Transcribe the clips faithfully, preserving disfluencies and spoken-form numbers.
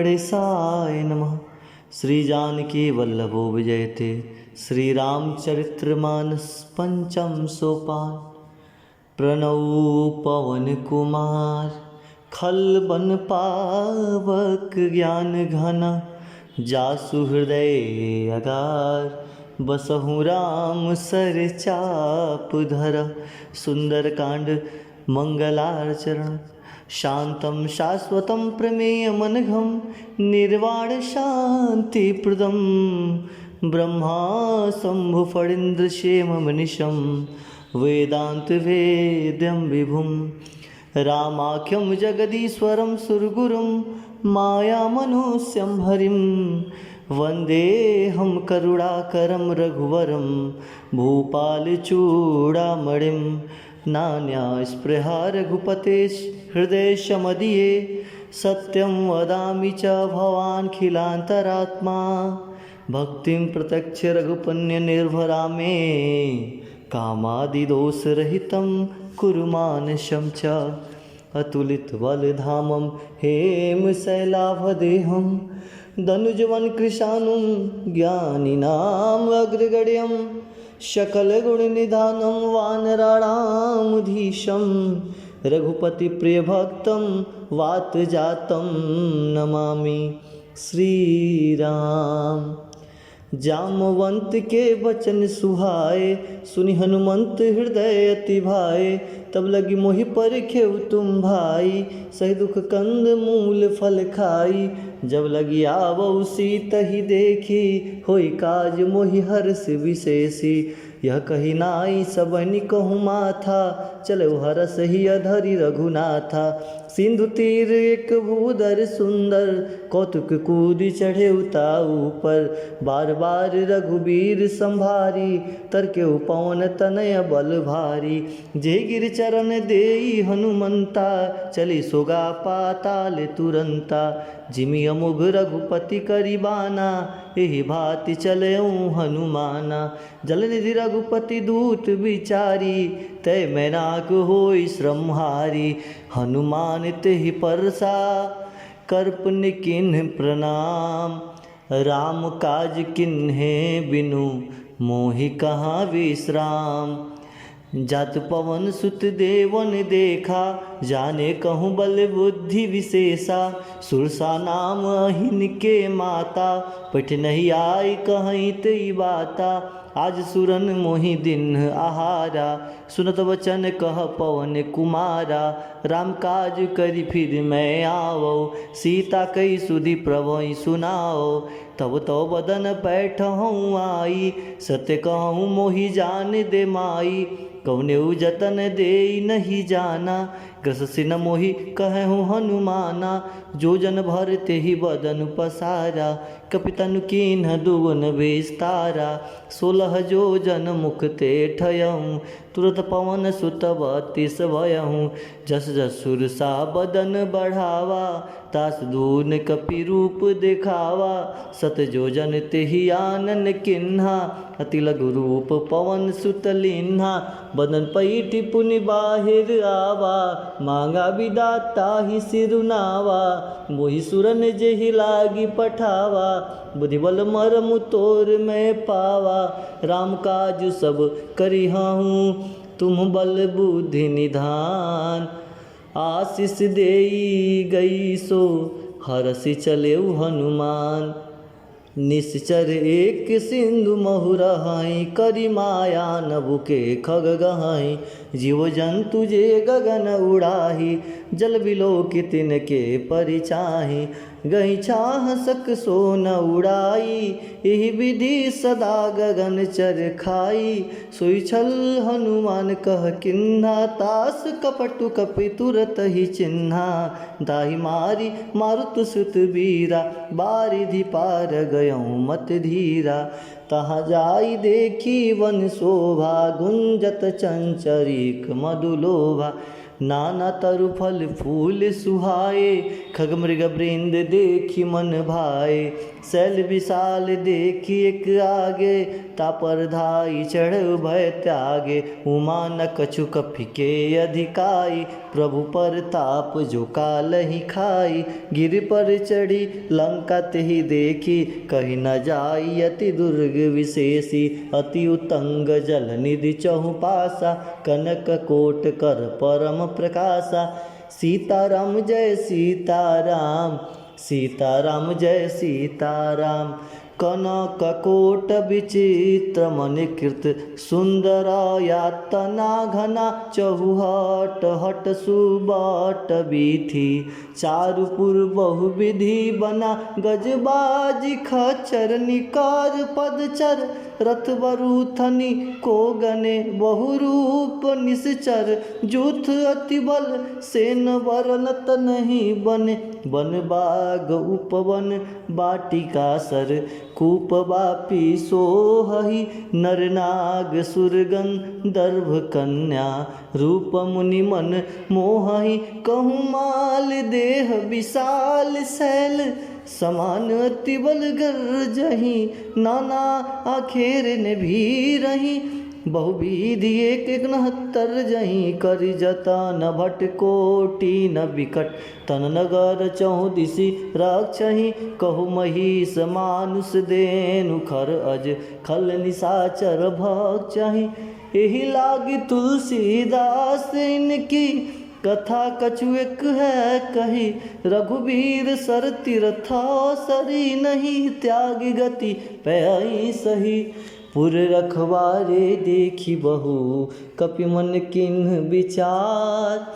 गणेशाय नमः। श्री जानकी वल्लभो विजयते, श्री रामचरित्र मानस पंचम सोपान। प्रणव पवन कुमार, खल बन पावक ज्ञान घन, जासु हृदय अगार, बसहु राम सर चाप धर। सुंदरकांड मंगलाचरण। शांतं शाश्वतं प्रमेयमनघं निर्वाणशान्तिप्रदम्। ब्रह्मा शम्भु फणीन्द्र क्षेममनिशं वेदान्तवेद्यं विभुम्। रामाख्यं जगदीश्वरं सुरगुरुं मायामनुष्यं हरिम्। वन्देऽहं करुणाकरं रघुवरं भूपालचूडामणिम्। नान्या स्पृहा रघुपते हृदयसमदिये। सत्यं वदामि च भवानखिलान्तरात्मा। भक्तिं प्रत्यक्ष रघुपन्य निर्भरा मे। कामादिदोषरहितं कुरु मानसं च। अतुलित बल धामं हेम शैलाभ देहं। दनुजवन कृशानुं ज्ञानिनां अग्रगण्यं। सकल गुण निधानं वानराणामधीशं। रघुपति प्रिय भक्तं वात जातं नमामि श्री राम। जामवंत के बचन सुहाए, सुनि हनुमंत हृदय अति भाए। तब लगी मोहि परखेउ तुम भाई, सहि दुख कंद मूल फल खाई। जब लगी आवउ सीतहि देखी, होई काज मोहि हरष विसेसी। यह कहि नाई सबनि कहु माथा, चलेउ हरष हिय धरि रघुनाथा। सिंधु तीर एक भूधर सुंदर, कौतुक कूदि चढ़ेउ ताऊ पर। बार बार रघुबीर संभारी, तरकेउ पवन तनय बल भारी। जे गिर चरण देई हनुमंता, चली सोगा पाताल तुरंता। जिमि अमोघ रघुपति करि बाना, एहि भाँति चलेउ हनुमाना। जलनिधि रघुपति दूत बिचारी, तय मैनाक होई श्रमहारी। हनुमान तेहि परसा कर पुनि कीन्ह प्रणाम। राम काज कीन्हे बिनु मोहि कहाँ विश्राम। जात पवन सुत देवन देखा, जाने कहूँ बल बुद्धि विशेषा। सुरसा नाम अहिन के माता, पठ नहीं आई कहइत ई बाता। आज सुरन मोहि दीन्ह आहारा, सुनत वचन कह पवन कुमारा। राम काज करि फिर मैं आवउ, सीता कहि सुधि प्रभुइ सुनाओ। तब तउ बदन पैठहउँ आई, सत्य कहउँ मोहि जान दे माई। कवनेउ जतन देई नहीं जाना, ग्रससि न मोहि कहहु हनुमाना। जो जन भर तेहि बदन पसारा, कपि तनु कीन्ह दुगुन विस्तारा। सोलह जो जन मुख तेठयहु, तुरत पवन सुत बत्तीस भयहु। जस जस सुरसा बदन बढ़ावा, तास दून कपि रूप देखावा। सत जो जन तेहि आनन किन्हा, अति लघु रूप पवन सुत लीन्हा। बदन पैठि पुनि बाहिर आवा, माँगा बिदा ताहि सिरुनावा। मोहि सुरन जेहि लागि पठावा, बुद्धि बल मरम तोर मैं पावा। राम काज सब करिहउँ तुम बल बुद्धि निधान। आसिस देई गई सो हरसि चलेउ हनुमान। निसचर एक सिंधु महु रहइ, करि माया नभुके खग गहइ। जीव जंतु जे गगन उड़ाही, जल बिलोकि तिनके परिचाही। गहि छाँह सक सो न उड़ाई, एहि बिधि सदा गगन चर खाई। सोइ छल हनुमान कह किन्हा, तास कपटु कपि तुरतहि चिन्हा। ताहि मारि मारुत सुत बीरा, बारिधि पार गयउँ मत धीरा। तहाँ जाइ देखि वन सोभा, गुंजत चंचरीक मधु लोभा। नाना तरु फल फूल सुहाए, खग मृग वृंद देखि मन भाए। शैल विशाल देखि एक आगे, तापर धाई चढ़ भय त्यागे। उमा न कछु कपि के अधिकाई, प्रभु परताप जो कालहि खाई। गिरि पर चढ़ि लंका तेहि देखि, कहि न जाई अति दुर्ग विशेषी। अति उतंग जल निधि चहुपासा, कनक कोट कर परम प्रकाशा। सीताराम जय सीताराम, सीताराम जय सीताराम। कनक कोट विचित्र मणि कृत, सुंदर यातना घना। चहुहट हट सुबट बीथी, चारुपुर बहुविधि बना। गजबाजि खच्चर निकर पदचर, रथ बरु थनि को गने बहुरूप निसचर। जूथ अति बल सेन बर नत नहीं बने, वन बाग उपवन बाटिका सर। कूप बापी सोहहि नर नाग सुर गंधर्व कन्या, रूप मुनि मन मोहहि। कहूँ माल देह विशाल शैल, समान अति बल गर्जहि, नाना आखेर ने भीरहि। बहुविधि एक एक नहत्तर जहि, करि जतन भट कोटि न विकट। तन नगर चहुँ दिसि रक्षहि, कहु महिष मानुष धेनु खर अज, खल निसाचर भक्षहि। एहि लागि तुलसीदास इनकी, कथा कछु एक है कही। रघुबीर सर तीरथ सरी, नहीं त्यागि गति पै सही। पुर रखवारे देखि बहु, कपि मन कीन्ह विचार।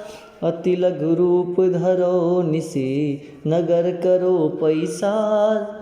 अति लघु रूप धरो निसि, नगर करो पैसार।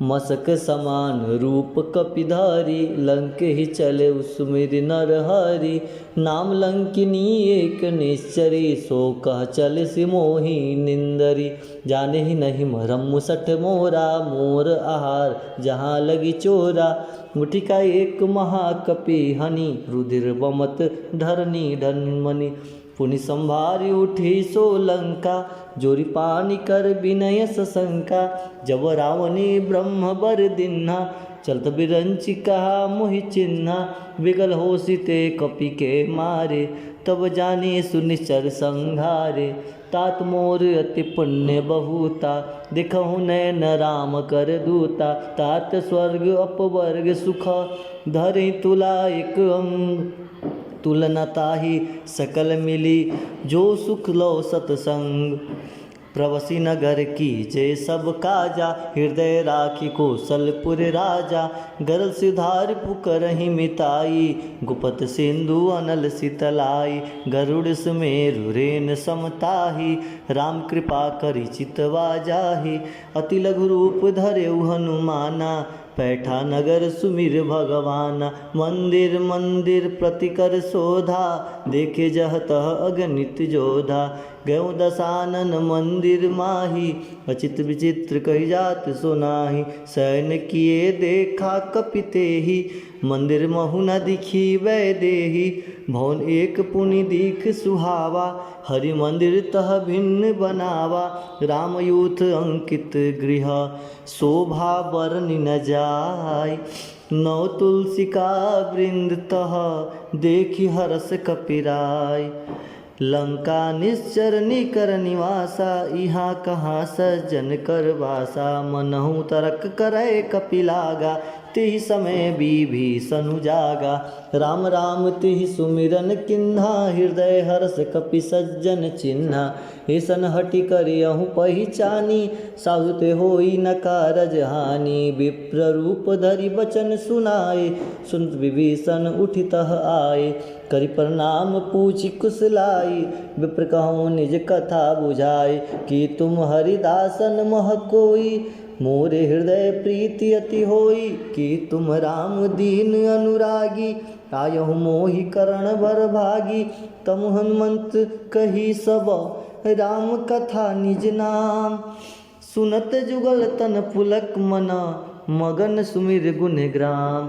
मसक समान रूप कपि धारी, लंकेहि चले सुमिरि नर हरि। नाम लंकिनी एक निश्चरी, सो कह चलिसि मोहि निंदरी। जानेहि नहीं मरम मुसट मोरा, मोर आहार जहाँ लगि चोरा। मुठिका एक महाकपि हनि, रुधिर बमत धरनी ढनमनि। पुनि संभारि उठी सो लंका, जोरि पानि कर बिनय ससंका। जब रावनि ब्रह्म बर दिन्हा, चलत बिरंचि कहा मोहि चिन्हा। बिगल होसि ते कपि के मारे, तब जानि सुनिचर संघारे। तात मोर अति पुण्य बहुता, देखहु नैन राम कर दूता। तात स्वर्ग अपवर्ग सुख, धरि तुला एक अंग। तुलना ताहि सकल मिली, जो सुख लो सतसंग। प्रवसि नगर कीजे सब काजा, हृदय राखि कोसलपुर राजा। गरल सिधारि पुकरहिं मिताई, गुपत सिंधु अनल सितलाई। गरुड़ सुमेरु रेन सम ताहि, राम कृपा करि चितवा जाहि। अति लघु रूप धरेउ हनुमाना, पैठा नगर सुमिर भगवाना। मंदिर मंदिर प्रति कर शोधा, देखे जह तह अगणित जोधा। गयो दसानन मंदिर माहि, अचित विचित्र कहि जात सुनाहि। सैन किए देखा कपि तेहि, मंदिर महु न दिखी वैदेहि। भवन एक पुनि दीख सुहावा, हरि मंदिर तह भिन्न बनावा। राम यूथ अंकित गृह, शोभा बरनि न जाय। नव तुलसिका वृंद तह, देखि हरष कपि राय। लंका निश्चर निकर निवासा, इहाँ कहाँ सज्जन कर बासा। मनहु तरक करै कपि लागा, तेहि समय विभीषनु जागा। राम राम तेहि सुमिरन किन्हा, हृदय हरष कपि सज्जन चिन्हा। ऐसन हठि करियहु पहिचानी, साहु ते होई न कारज हानि। विप्र रूप धरि बचन सुनाए, सुनत विभीषन उठि तह आए। करि प्रणाम पूछि कुशलाई, विप्र कहउँ निज कथा बुझाई। कि तुम हरिदासन मह कोई, मोरे हृदय प्रीति अति होई। कि तुम राम दीन अनुरागी, आयहु मोहि करण बर भागी। तम हनुमंत कही सब राम कथा निज नाम। सुनत जुगल तन पुलक मन, मगन सुमिर गुन ग्राम।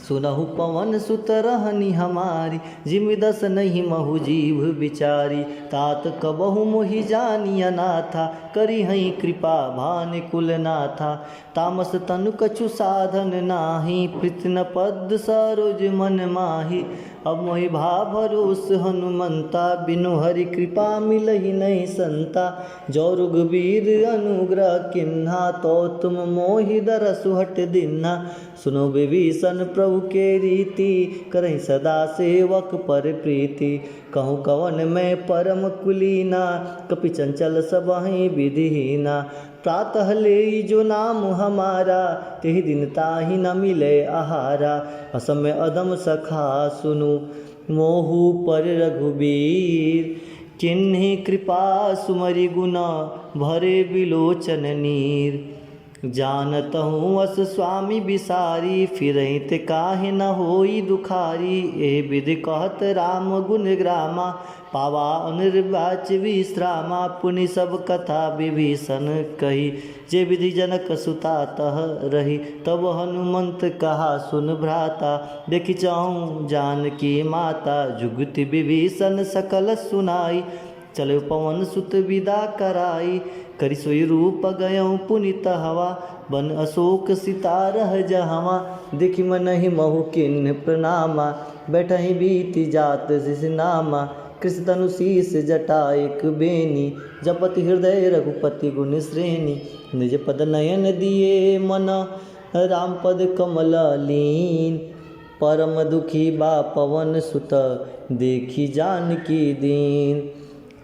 सुनहु पवन सुत रहनि हमारी, जिमि दस नहीं महु जीव बिचारी। तात कबहु मोहि जानि अनाथा, करिहैं कृपा भानि कुलनाथा। तामस तनु कछु साधन नाहीं, प्रीति न पद सरोज मन माही। अब मोहि भा भरोस हनुमंता, बिनु हरि कृपा मिलहि नहीं संता। जो रघुबीर अनुग्रह किन्हा, तो तुम मोहि दरसु हट दिन्हा। सुनो विभीषण प्रभु के रीति, करहिं सदा सेवक पर प्रीति। कहूँ कवन मैं परम कुलीना, कपि चंचल सबहिं विधिहीना। प्रातः लेई जो नाम हमारा, तेहि दिन ताहि न मिले आहारा। असम अधम सखा सुनु मोहु पर रघुबीर, किन्हीं कृपा सुमरि गुण भरे बिलोचन नीर। जानत हूँ अस स्वामी बिसारी, फिरहिं ते काहे न होई दुखारी। एह विधि कहत राम गुण ग्रामा, पावा अनिर्वाच विश्रामा। पुनि सब कथा विभीषण कही, जे विधि जनक सुता तह रही। तब हनुमंत कहा सुन भ्राता, देखि चाहूँ जानकी माता। जुगति विभीषण सकल सुनाई, चले पवन सुत विदा कराई। करि सोई रूप गयउँ पुनि तहवा, बन अशोक सिता रह जहवा। देखि मनहि महु किन्ह प्रणामा, बैठहिं बीति जात सिसि नामा। कृष तनु शीश जटा एक बेनी, जपत हृदय रघुपति गुण श्रेणी। निज पद नयन दिए मन, राम पद कमल लीन। परम दुखी बा पवन सुत, देखि जानकी दीन।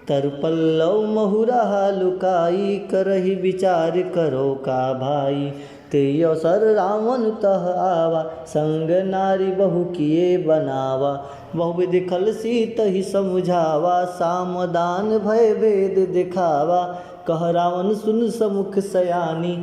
तरु पल्लव महुरहा लुकाई, करहि विचार करो का भाई। तेहि अवसर रावण तह आवा, संग नारी बहु किए बनावा। बहुविधि खल सीतहि समुझावा, साम दान भय भेद दिखावा। कह रावण सुन समुख सयानी,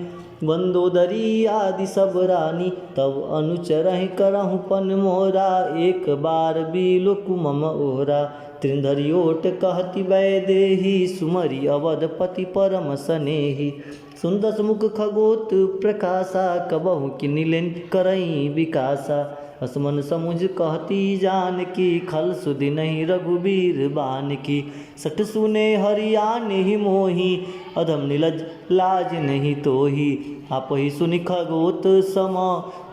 मंदोदरी आदि सब रानी। तब अनुचरहि करहु पन मोरा, एक बार बिलोकु मम ओरा। तृण धरि ओट कहति वैदेही, सुमरि अवधपति परम सनेही। सुन दस मुख खगोत प्रकासा, कबहु किन्हि लेन करई विकासा। अस मन समुझ कहति जानकी, खल सुधि नहीं रघुबीर बानकी। सठ सुने हरि आनहि मोहि, अधम निलज लाज नहीं तोहि। आपहि सुनि खगोत सम,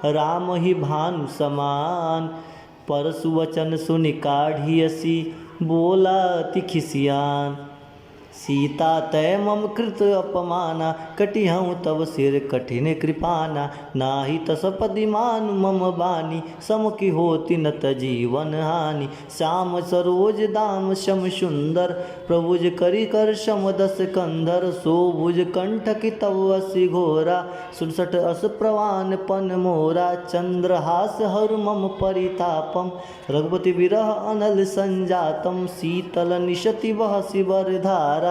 रामहि भानु समान। परसु वचन सुनि काढ़ि असि, बोला अति खिसियान। सीता तै मम कृत अपमाना, कटिहउँ तव सिर कठिन कृपाना। नाहि तस पदि मानु मम बानी, सम कि होति न त जीवन हानि। श्याम सरोज दाम श्याम सुंदर, प्रभुज करि कर श्याम दस कंधर। सो भुज कंठ कि तव असि घोरा, सुन सठ अस प्रवान पन मोरा। चंद्रहास हरु मम परितापम, रघुपति विरह अनल संजातम। शीतल निशति बहसि बर धारा,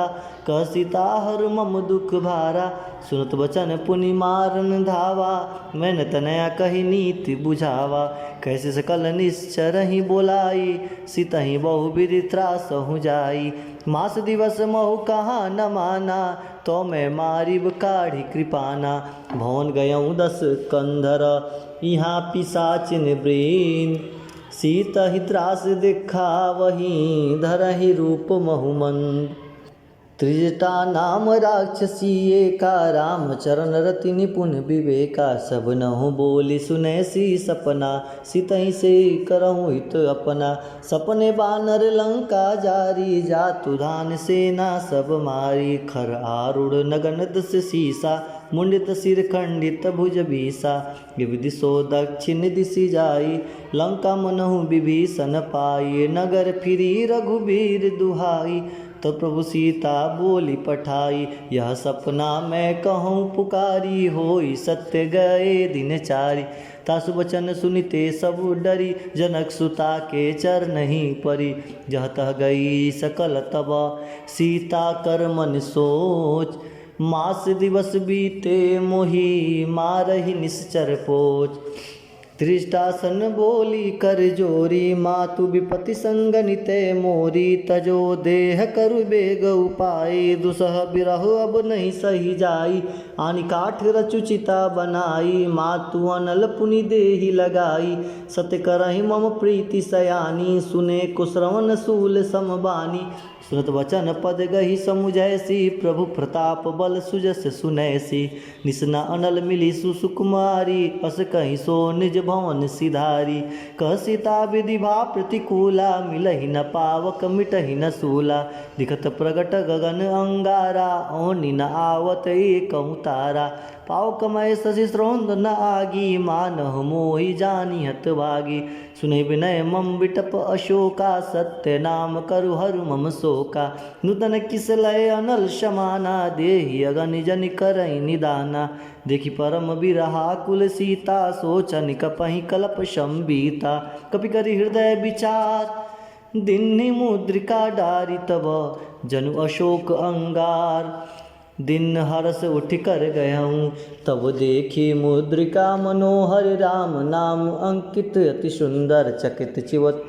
कह सीता हरु मम दुख भारा। सुनत वचन पुनि मारन धावा, मैन तनया कहि नीति बुझावा। कहि सकल निश्चरहि बोलाई, सितहि बहु विधि त्रासहु जाई। मास दिवस महु कहा न माना, तो मैं मारिब काढ़ि कृपाना। भवन गयउँ दस कंधर, इहाँ पिशाचिन ब्रीन। सीतहि त्रास देखावहि, धरहि रूप महु मंद। त्रिजटा नाम राक्षसी एका, रामचरण रति निपुण विवेका। सब नहु बोलि सुनेसि सपना, सितहि से करहु हित अपना। सपने बानर लंका जारी, जातु धान सेना सब मारी। खर आरुढ़ नगन दस सीसा, मुंडित सिर खंडित भुज बीसा। इव दिसो दक्षिण दिसि जाई, लंका मनहु विभीषण पाई। नगर फिरी रघुबीर दुहाई, तब प्रभु सीता बोलि पठाई। यह सपना मैं कहूँ पुकारी, होई सत्य गए दिन चारी। तासु वचन सुनिते सब डरी, जनक सुता के चरनहि परी। जह तह गई सकल तब सीता कर मन सोच, मास दिवस बीते मोहि मारहि निश्चर पोच। धृष्टासन बोली कर जोरी, मातु विपति संगनि ते मोरी। तजो देह करु बेग उपाय, दुसह विरह अब नहीं सहि जाई। आनि काठ रचु चिता बनाई, मातु अनल पुनि देहि लगाई। सत्य करहि मम प्रीति सयानी, सुनेको श्रवण सूल सम बानी। सुनत वचन पद गहि समुझैसी, प्रभु प्रताप बल सुजस सुनैसी। निसना अनल मिली सुसुकुमारी, अस कहि सो निज भवन सिधारी। कह सीता विधि भा प्रतिकूला, मिलहि न पावक मिटहि न सूला। दिखत प्रगट गगन अंगारा, ओनि न आवत एकहु तारा। पावक मय शशि स्रोत न आगी, मानहु मोहि जानि हतभागी। सुनहि विनय मम विटप अशोका, सत्य नाम करु हरु मम शोका। नूतन किस लय अनल समाना, देहि अगनि जनि करइ निदाना। देखि परम विरहाकुल सीता, सोचनि कपहि कलप संवीता। कपि करि हृदय विचार, दीन्हि मुद्रिका डारि तब, जनु अशोक अंगार। दीन हरष उठि कर गयहु, तब देखि मुद्रिका मनोहर। राम नाम अंकित अति सुंदर, चकित चिवत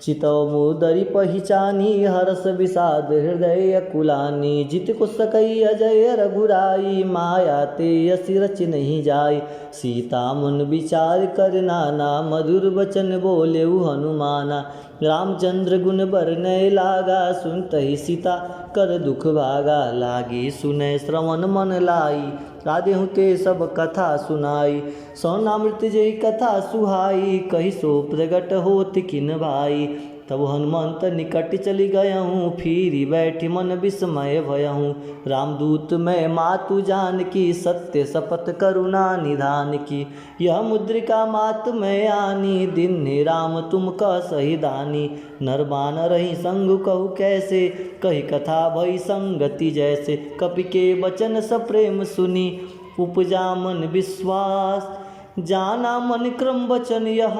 चितव मुदरि पहिचानी। हरष विषाद हृदय अकुलानी, जितिकु सकइ अजय रघुराई। माया ते असिरचि नहीं जाई, सीता मन विचार कर नाना। मधुर वचन बोलेउ हनुमाना, रामचंद्र गुण बरनय लागा। सुनतहि सीता कर दुख भागा, लागी सुनय श्रवण मन लाई। आदेहु ते सब कथा सुनाई, सौनामृत जेहि कथा सुहाई। कहि सो प्रगट होत किन भाई, तब हनुमंत निकट चलि गयहु। फिरि बैठि मन विस्मय भयहु, रामदूत मय मातु जानकी। सत्य सपथ करुणा निधान की, यह मुद्रिका मातु मय आनी। दीन्हे राम तुम कह सही दानी, नर बानरहिं संग कहु कैसे। कहि कथा भई संगति जैसे, कपि के वचन सप्रेम सुनी। उपजा मन विश्वास, जाना मन क्रम वचन यह,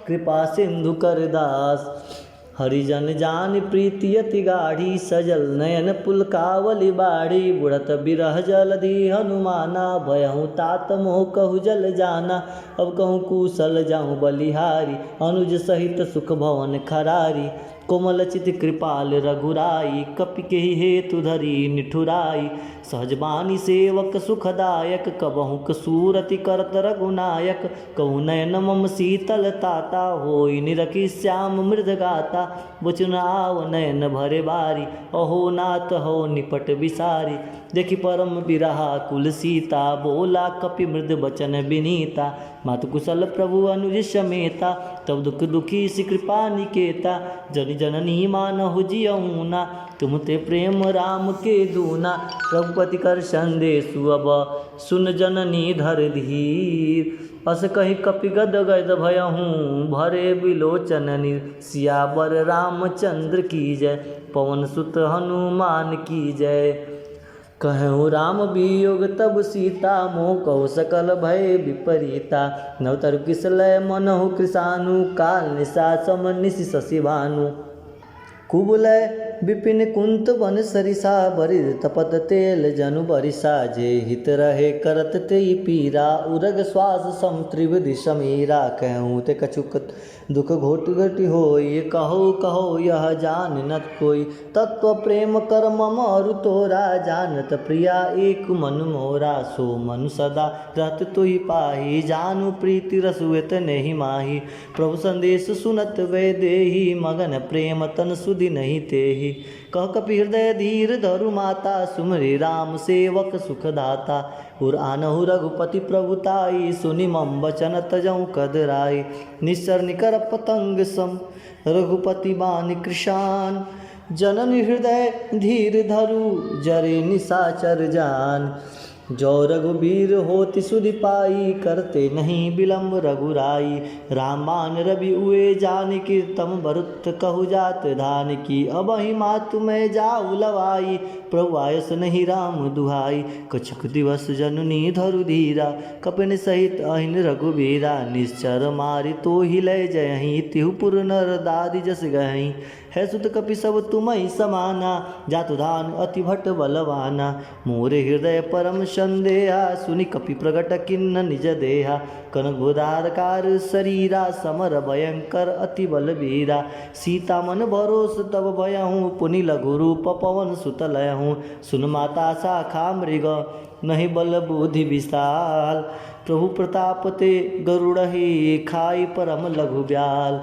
कृपा सिंधु कर दास। हरिजन जानि प्रीति अति गाढ़ी, सजल नयन पुलकावली बाढ़ी। बुड़त विरह जलधि हनुमाना, भयहु तात मोह कहु जल जाना। अब कहु कूसल जाहु बलिहारी, अनुज सहित सुख भवन खरारी। कोमल चित कृपाल रघुराई, कपि केहि हेतु धरी निठुराई। सहज बानी सेवक सुखदायक, कबहुँक सूरति करत रघुनायक। कहु नयन मम शीतल ताता, होई निरखि श्याम मृद गाता। वचन आव नयन भरे बारी, अहो नाथ हो निपट बिसारी। देखि परम विरहाकुल सीता, बोला कपि मृद वचन विनीता। मातु कुशल प्रभु अनुज समेता, तब दुख दुखी सि कृपा निकेता। जनि जननी मानहु जियहु ना, तुम ते प्रेम राम के दूना। रघुपति कर संदेसु अब, सुन जननी धर धीर। अस कहि कपि गद गद भयहु, भरे विलोचन नीर। सियावर रामचंद्र की जय, पवन सुत हनुमान की जय। कहहु राम वियोग तब सीता, मोह कहु सकल भय विपरीता। नव तरु किस लय मनहु कृशानु, काल निशा सम निशि शशि भानु। कुबलय विपिन कुंत वन सरिसा, बरिद तपत तेल जनु बरिसा। जे हित रहे करत तेहि पीरा, उरग श्वास सम त्रिविधि समीरा। कहहु ते कछुक दुख घोट घोटि होई, कहो कहो यह जान न कोई। तत्व प्रेम कर मम अरु तोरा, जानत प्रिया एक मन मोरा। सो मनु सदा रहत तुहि पाही, जानु प्रीति रसु एतनेहि माही। प्रभु संदेश सुनत वैदेही, मगन प्रेम तन सुधि नहीं तेही। कह कपि हृदय धीर धरु माता, सुमरि राम सेवक सुख दाता। उर आनहु रघुपति प्रभु ताई, सुनि मम वचन तजहु कद राई। निश्चर निकर पतंग सम रघुपति बान कृशान। जनन हृदय धीर धरु जरे निशाचर जान। जो रघुबीर होति सुधि पाई, करते नहीं विलंब रघुराई। राम बान रवि उए जानिकी, तम बरुत कहु जात धानिकी। अबहिं मातु मय जाउ लवाई, प्रभु आयस नहीं राम दुहाई। कछुक दिवस जननी धरु धीरा, कपिन सहित अहिन रघुबीरा। निश्चर मारि तोहि लय जयहिं, तिहु पुर नर दादि जस गयहिं। है सुत कपि सब तुमहि समाना, जातु धान अति भट बलवाना। मोरे हृदय परम संदेहा, सुनि कपि प्रगट किन्न निज देहा। कनक भुधारकार सरीरा, समर भयंकर अति बलबीरा। सीता मन भरोस तब भयहु, पुनि लघु रूप पवन सुत लयहु। सुन माता साखा मृग, नहीं बल बुद्धि विशाल। प्रभु प्रताप ते गरुड़हि, खाई परम लघु ब्याल।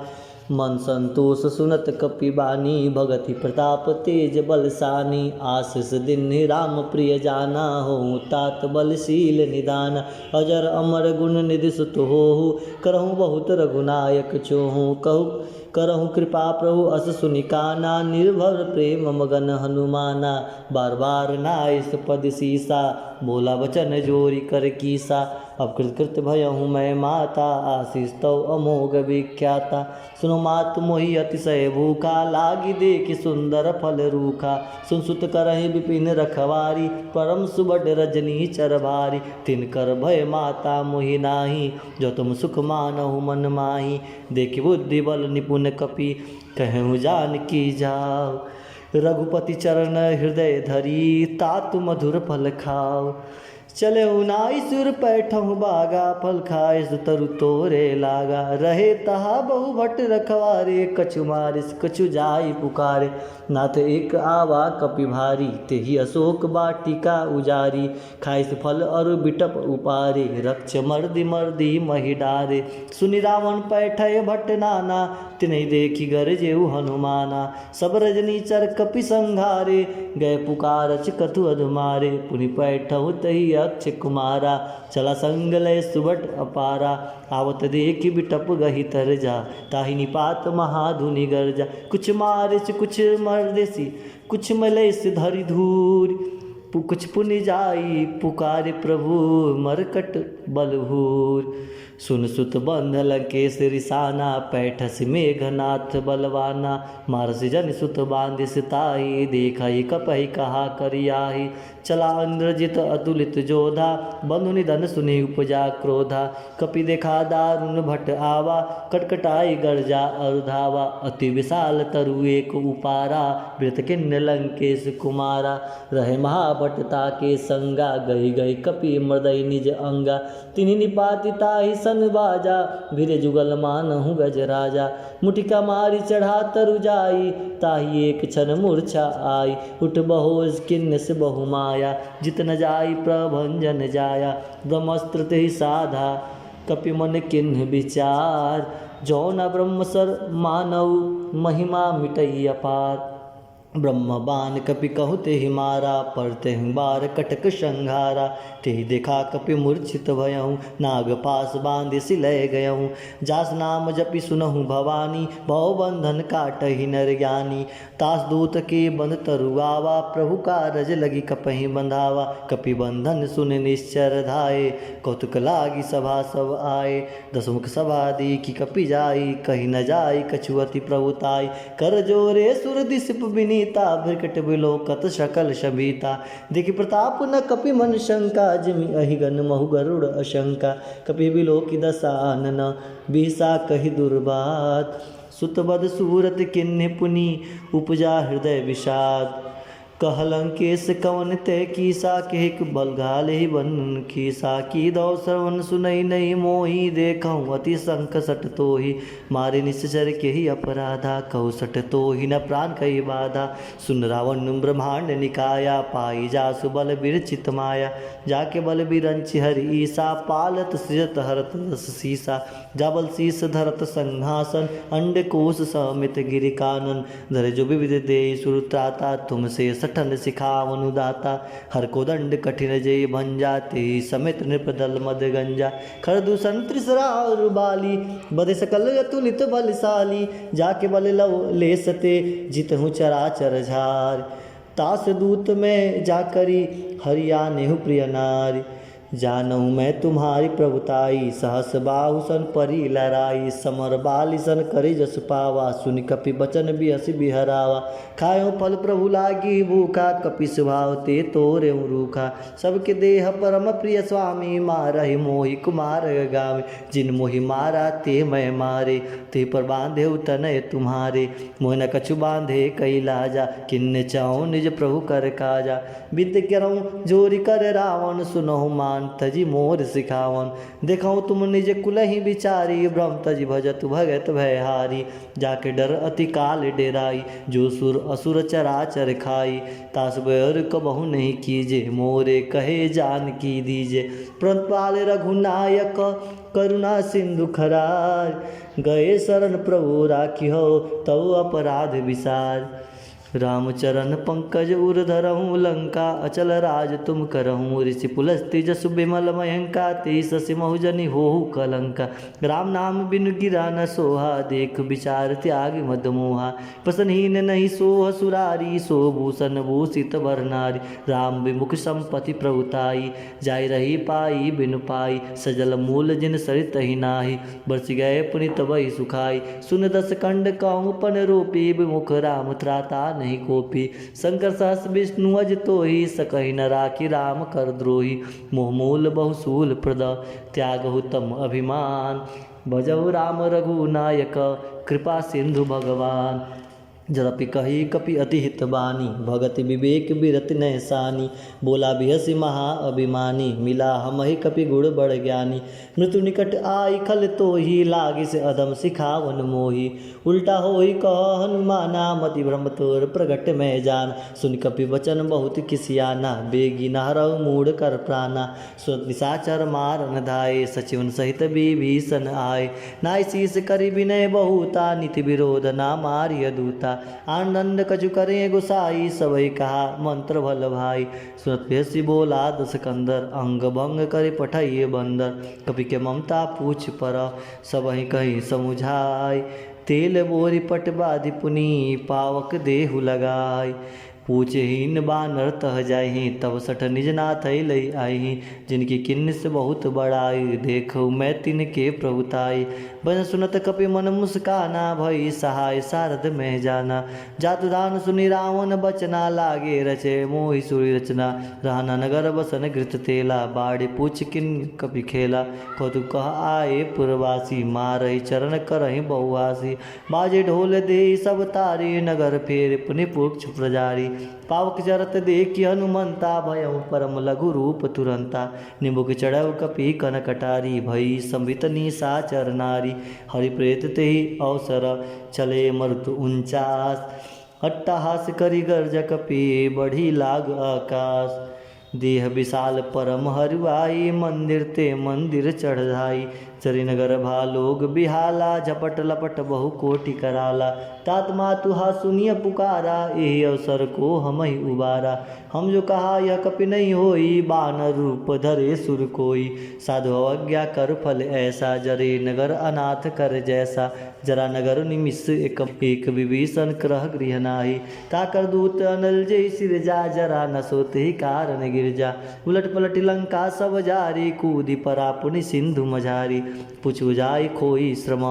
मन संतोष सुनत कपि बानी, भगति प्रताप तेज बल सानी। आशीष दीन्हि राम प्रिय जाना, होहु तात बल शील निदान। अजर अमर गुण निधि सुत होहु, करहु बहुत रघुनायक चोहु। कहु करहु कृपा प्रभु अस सुनि काना, निर्भर प्रेम मगन हनुमाना। बार बार नाइस पद सीसा, बोला वचन जोरि कर कीसा। अब कृतकृत भयहु मैं माता, आशीष तव अमोघ विख्याता। सुनो मात मोहि अतिशय भूखा, लागि देखि सुंदर फल रूखा। सुन सुत करहिं विपिन रखवारी, परम सुबड रजनीचर भारी। तिनकर भय माता मोहि नाही, जो तुम सुख मानहु मन माही। देखि बुद्धि बल निपुन कपि, कहेहु जानकी जाव। रघुपति चरण हृदय धरी, तात मधुर फल खाव। चलेहु नाइ सुर पैठहु बागा, फल खाइस तरु तोरे लागा। रहे तहा बहु भट रखवारे, कछु मारिस कछु जाइ पुकारे। नाथ एक आवा कपि भारी, तेहि अशोक वाटिका उजारी। खाइस फल अरु बिटप उपारे, रक्ष मर्दि मर्दि महि डारे। सुनि रावण पैठय भट नाना, तिनहि देखि गरजेउ हनुमाना। सब रजनीचर कपि संघारे, गए पुकारच कथु अधु मारे। पुनि पैठहु तहि अक्ष कुमारा, चला संग लय सुबट अपारा। आवत देखि बिटप गहि तरजा, ताहि निपात महाधुनि गरजा। कुछ मारिस कुछ मरदेसि, कुछ मलेस धरि धूरि। पु-, कुछ पुनि जाइ पुकारे प्रभु, मरकट बलहूरि। सुन सुत बंध लंकेस रिसाना, पैठसि मेघनाथ बलवाना। मारसि जनि सुत बांधिसि ताहि, देखहि कपहि कहा करियाहि। चला इंद्रजित अतुलित जोधा, बंधु निधन सुनि उपजा क्रोधा। कपि देखा दारुन भट आवा, कटकटाइ गरजा अरु धावा। अति विशाल तरु एक उपारा, बिरत किन्न लंकेस कुमारा। रहे महाभट ताके संगा, गहि गहि कपि मृदइ निज अंगा। तिन्हि निपाति ताहि सन बाजा, भिरे जुगल मानहु गजराजा। मुटिका मारि चढ़ा तरु जाइ, ताहि एक छन मूर्छा आइ। उठ बहोज किन्नस बहु माया, जित न जाइ प्रभंजन जाया। ब्रह्मास्त्र तेहि साधा, कपि मन किन्ह विचार। जौना ब्रह्म सर मानव, महिमा मिटइ अपार। ब्रह्म बाण कपि कहु तेहि मारा, परतेहु बार कटक संघारा। तेहि देखा कपि मूर्छित भयहु, नाग पास बांधिसि लय गयहु। जास नाम जपि सुनहु भवानी, भव बंधन काटहि नर ज्ञानी। तास दूत के बंध तरु आवा, प्रभु कारज लगि कपहि बंधावा। कपि बंधन सुनि निश्चर धाए, कौतुक लागि सभा सब आए। दसमुख सभा देखि कपि जाइ, कहि न जाइ कछु अति प्रभु ताहि। कर जोरे सुर दिसिप बिनीता, भृकुट बिलोकत सकल सभीता। देखि प्रताप न कपि मन शंका, जिमि अहिगन महु गरुड़ अशंका। कपि बिलोकि दसानन, बिहसा कहि दुर्बात। सुत बद सूरत किन्हि पुनि, उपजा हृदय विषाद। कह लंकेस कवन ते कीसा, केहिक बल घालेहि बन कीसा। कीदौ श्रवण सुनइ नइ मोहि, देखहु अति संक सट तोहि। मारे निश्चर केहि अपराधा, कहु सट तोहि न प्रान कइ बाधा। सुन रावण ब्रह्मांड निकाया, पाइ जासु बल बीर चित माया। जाके बल बिरंचि हरि ईसा, पालत सृजत हरत दस सीसा। जा बल शीस धरत संहासन, अंडकोश समेत गिरि कानन। धरे जो विविध देइ सुर त्राता, तुमसे सठन सिखावनु दाता। हर कोदंड कठिन जेइ भंजा, तेहि समेत नृप दल मद गंजा। खर दूषण त्रिसरा अउर बाली, बधे सकल अतुलित बलशाली। जाके बल लव लेस ते, जितहु चराचर झार। तास दूत में जाकरि हरि आनेहु प्रिय नारि। जानहु मैं तुम्हारी प्रभुताई, सहस बाहु सन परी लहराई, समर बालि सन करि जसु पावा, सुनि कपि बचन बिहसि बिहरावा। खायो फल प्रभु लागी भूखा, कपि सुभाव ते तोरेउ रूखा। सबके देह परम प्रिय स्वामी, मारहि मोहि कुमार गामी। जिन मोहि मारा ते मैं मारे, ते पर बांधेउ तनय तुम्हारे। मोहि न कछु बांधे कइ लाजा, किन्ने चाहु निज प्रभु कर काजा। बिनती करउँ जोरि कर रावण, सुनहु मान तजि मोर सिखावन। देखउ तुम निज कुलहि बिचारी, भ्रम तजि भजतु भगत भयहारी। जाके डर अति काल डेराई, जो सुर असुर चराचर खाई। तास बैर कबहु नहीं कीजे, मोरे कहे जानकी दीजे। प्रणत पाल रघुनायक करुणा सिंधु खराज, गए शरण प्रभु राखिहो तव अपराध बिसार। रामचरण पंकज उर धरहु, लंका अचल राज तुम करहु। ऋषि पुलस्त्य जसु बिमल मयंका, तेहि ससि महु जनि होहु कलंका। राम नाम बिनु गिरा न सोहा, देख बिचार त्याग मद मोहा। प्रसन्नहीन नहीं सोह सुरारी, सो भूषण भूषित भर नारी। राम विमुख संपत्ति प्रभुताई, जाइ रही पाई बिनु पाई। सजल मूल जिन सरित ही नाही, बरसि गए पुनि तबहि सुखाई। सुन दस खंड कहूँ पन रूपी, विमुख राम त्राता नहीं कोपी। शंकर सहस विष्णु अज तोही, सकहि न राखी राम कर द्रोही। मोह मूल बहु शूल प्रद, त्यागहु तम अभिमान। भजहु राम रघुनायक, कृपा सिंधु भगवान। जरपि कही कपि अति हित बानी, भगति विवेक बिरति नय सानी। बोला बिहसि महा अभिमानी, मिला हमहि कपि गुण बड़ ज्ञानी। मृत्यु निकट आई खल तोही, लागिस अधम सिखावन मोही। उल्टा होई कह हनुमाना, मति भ्रम तोर प्रगट मैं जान। सुनि कपि वचन बहुत किसियाना, बेगी न हरउ मूढ़ कर प्राना। सुनत निशाचर मारन धाए, सचिवन सहित विभीषण आए। नाई शीस करि विनय बहुता, नीति विरोध न मारिय दूता। आनंद कछु करें गोसाई, सबहि कहा मंत्र भल भाई। सुनत बिहसि बोला दस कंदर, अंग भंग करि पठइए बंदर। कपि के ममता पूछ पर, सबहि कहि समुझाई। तेल बोरि पट बाधि पुनि, पावक देहु लगाई। पूछहिन बानर तह जाइहीं, तब सठ निज नाथै लइ आइहीं। जिनकी किन्निस बहुत बड़ाई, देखउ मैं तिनके प्रभुताई। बचन सुनत कपि मन मुस्काना, भई सहाय सारद महि जाना। जातु दान सुनि रावण बचना, लागे रचे मोहि सुरि रचना। रहना नगर बसन घृत तेला, बाढ़ि पूछ किन कपि खेला। कौतुक कह आए पुरवासी, मारहि चरण करहि बहुआसी। बाजे ढोल देइ सब तारी, नगर फेरि पुनि पुक्ष प्रजारी। पावक चरत देखि हनुमंता, भयउ परम लघु रूप तुरंता। निमुख चढ़उ कपि कन कटारी, भई संभित निशाचर नारी। हरि प्रेत तेहि अवसर चले मरुत उनचास, अट्टहास करि गर्ज कपि बढ़ि लाग आकास। देह विशाल परम हरुआई, मंदिर ते मंदिर चढ़ धाई। चरि नगर भा लोग बिहाला, झपट लपट बहु कोटि कराला। तात मातु हा सुनिय पुकारा, एहि अवसर को हमहि उबारा। हम जो कहा यह कपि नहीं होई, बानर रूप धरे सुर कोई। साधु अवज्ञा कर फल ऐसा, जरे नगर अनाथ कर जैसा। जरा नगर निमिष एक, एक विभीषण क्रह गृह नाही। ताकर दूत अनल जेहि सिरजा, जरा न सोतहि कारण गिरजा। उलट पलट लंका सब जारी, कूदि परा पुनि सिंधु मझारी। पुछु जाइ खोई श्रम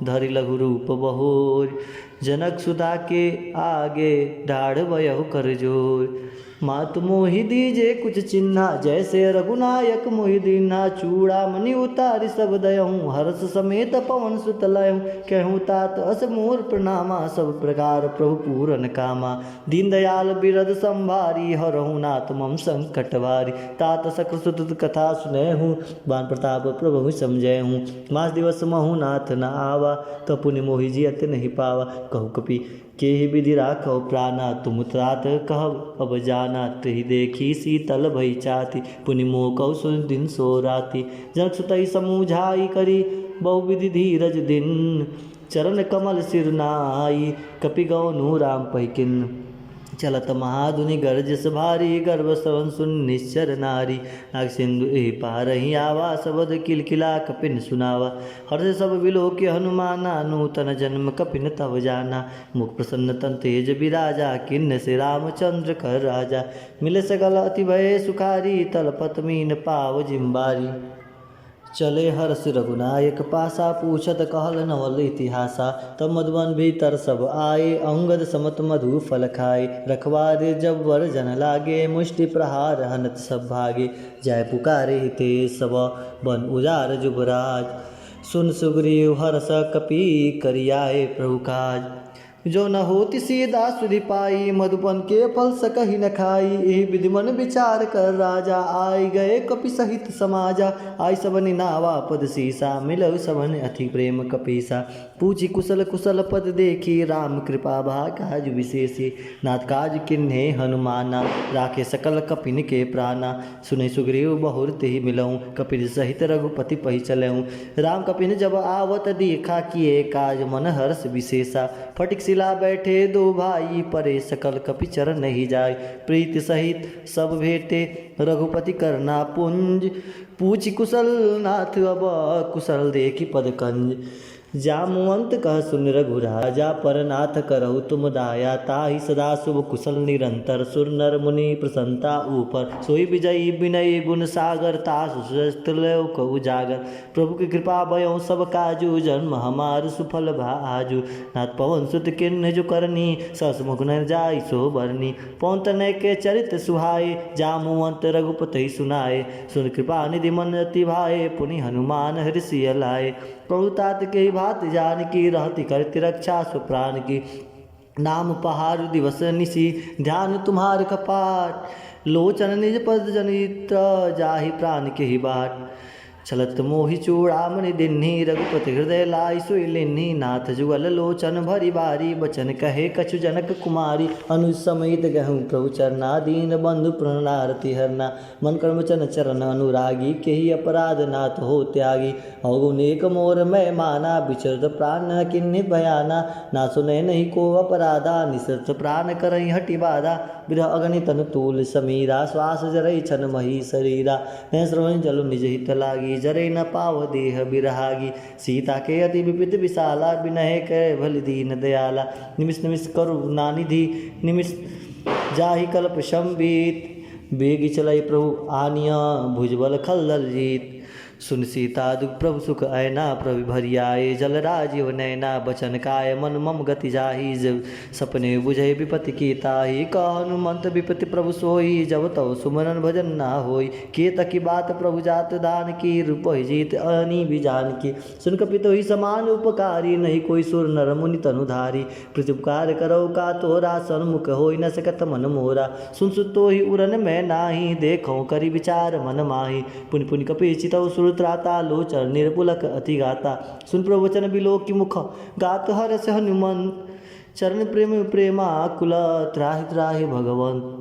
धरि लघु रूप बहोर। जनक सुता के आगे डाढ़ बयहु कर जोर। मातु मोहि दीजे कुछ चिन्हा, जैसे रघुनायक मोहि दीन्हा। चूड़ामणि उतारि सब दयहु, हर्ष समेत पवन सुत लयहु। कहु तात अस मोर प्रणामा, सब प्रकार प्रभु पूरन कामा। दीन दयाल बिरद संभारी, हरहु नाथ मम संकट भारी। तात शक्र सुत कथा सुनैहु, बान प्रताप प्रभु समझैहु। मास दिवस महु नाथ न आवा, कपि पुनि मोहि जियत नहीं पावा। कहु कपि केहि विधि राखउ प्राना, तुम तात कहब अब जाना। तेहि देखि शीतल भई छाती, पुनि मोह कहु सुनि दिन सो राती। जनक सुतहि समुझाई करी, बहुविधि धीरज दिन। चरण कमल सिर नाई, कपि गवनु राम पहिकिन। चलत महाधुनि गरजस भारी, गर्भ श्रवण सुनि निश्चर नारी। नाग सिंधु एहि पारहि आवा, शब्द किलकिला कपिन सुनावा। हर्ष सब विलोकि हनुमाना, नूतन जन्म कपिन तव जाना। मुख प्रसन्न तन तेज बिराजा, किन्नस रामचंद्र कर राजा। मिले सकल अति भय सुखारी, तलपत मीन पाव जिम बारी। चले हर्ष रघुनायक पासा, पूछत कहल नवल इतिहासा। तब मधुवन भीतर सब आए, अंगद समत मधु फल खाए। रखवारे जब वर जन लागे, मुष्टि प्रहार हनत सब भागे। जाय पुकारे हिते सब, बन उजार जुबराज। सुन सुग्रीव हर्ष कपि करियाए प्रभु काज। जो न होति सीता सुधि पाई, मधुपन के फल सकहि न खाई। एहि विधि मन विचार कर राजा, आइ गए कपि सहित समाजा। आइ सबनि नावा पद सीसा, मिलउ सबन अति प्रेम कपीसा। पूछि कुशल कुशल पद देखी, राम कृपा भा काज विशेषी। नाथ काज किन्हे हनुमाना, राखे सकल कपिन के प्राना। सुनहि सुग्रीव बहुर तेहि मिलउँ, कपिन सहित रघुपति पहि चलउँ। राम कपिन जब आवत देखा, किए काज मन हर्ष विशेषा। फटिक सिला बैठे दो भाई, परे सकल कपि चरण ही जाय। प्रीति सहित सब भेटे रघुपति करना पुंज। पूछि कुशल नाथ अब कुशल देखि पद कंज। जामवंत कह सुनि रघुराजा, पर नाथ करहु तुम दाया। ताहि सदा शुभ कुशल निरंतर, सुर नर मुनि प्रसन्नता ऊपर। सोई विजयी विनयी गुण सागर, तासु सृष्टि लोक उजागर। प्रभु की कृपा भयउ सब काजु, जन्म हमार सुफल भा आजु। नाथ पवन सुत किन्ह जो करनी, सहस मुख न जाय सो बरनी। पवन तनय के चरित सुहाय, जामवंत रघुपति सुनाय। सुन कृपा निधि मन अति भाए, पुनि हनुमान हृषि लाए। प्रभु तात केहि भाँति जानकी, रहति करति रक्षा सो प्रानकी। नाम पहारु दिवस निसि, ध्यान तुम्हार कपाट। लोचन निज पद जनित, जाहि प्रान केहि बाट। छलत मोहि चूड़ामणि दिन्हि, रघुपति हृदय लाइ सोइ लिन्हि। नाथ जुगल लोचन भरि बारी, बचन कहे कछु जनक कुमारी। अनुज समेत गहउँ प्रभु चरना, दीन बंधु प्राण आरति हरना। मन कर्म वचन चरण अनुरागी, केहि अपराध नाथ हो त्यागी। अवगुण एक मोर मैं माना, बिचरत प्रान न किन्हि भयाना। ना सुने नहीं को अपराधा, निसरत प्रान करई हटि बाधा। बिरह अग्नि तन तूल समीरा, श्वास जरई छन मही सरीरा। नैन श्रवण जलु निज हित लागी, जरे न पाव देह बिरहागी। सीता के अति विपति विशाला, बिनहे करे भलि दीन दयाला। निमिष निमिष करुणा निधि, निमिष जाहि कल्प संबीत। बेगि चलई प्रभु आनिया, भुजबल खलदल जीत। सुनि सीता दुख प्रभु सुख अयना, प्रभु भरि आए जल राजीव नयना। बचन काय मन मम गति जाहि, जब सपने बुझे विपति की ताहि। कह हनुमंत विपति प्रभु सोई, जब तव सुमरन भजन ना होई। केतकी बात प्रभु जात दानकी, रूपहि जीत अनी बिजानकी। सुन कपि तोहि समान उपकारी, नहीं कोई सुर नर मुनि तनु धारी। प्रीति उपकार करउ का तोरा, सन्मुख होइ न सकत मन मोरा। सुन सुत तोहि उरन मैं नाही, देखउँ करि विचार मन माही। पुनि पुनि कपि चितउ सुर त्राता, लोचन निरपुलक अति गाता। सुन प्रभु वचन बिलोकि मुख गात हरषि हनुमंत, चरण प्रेम प्रेमाकुल त्राहि त्राहि भगवंत।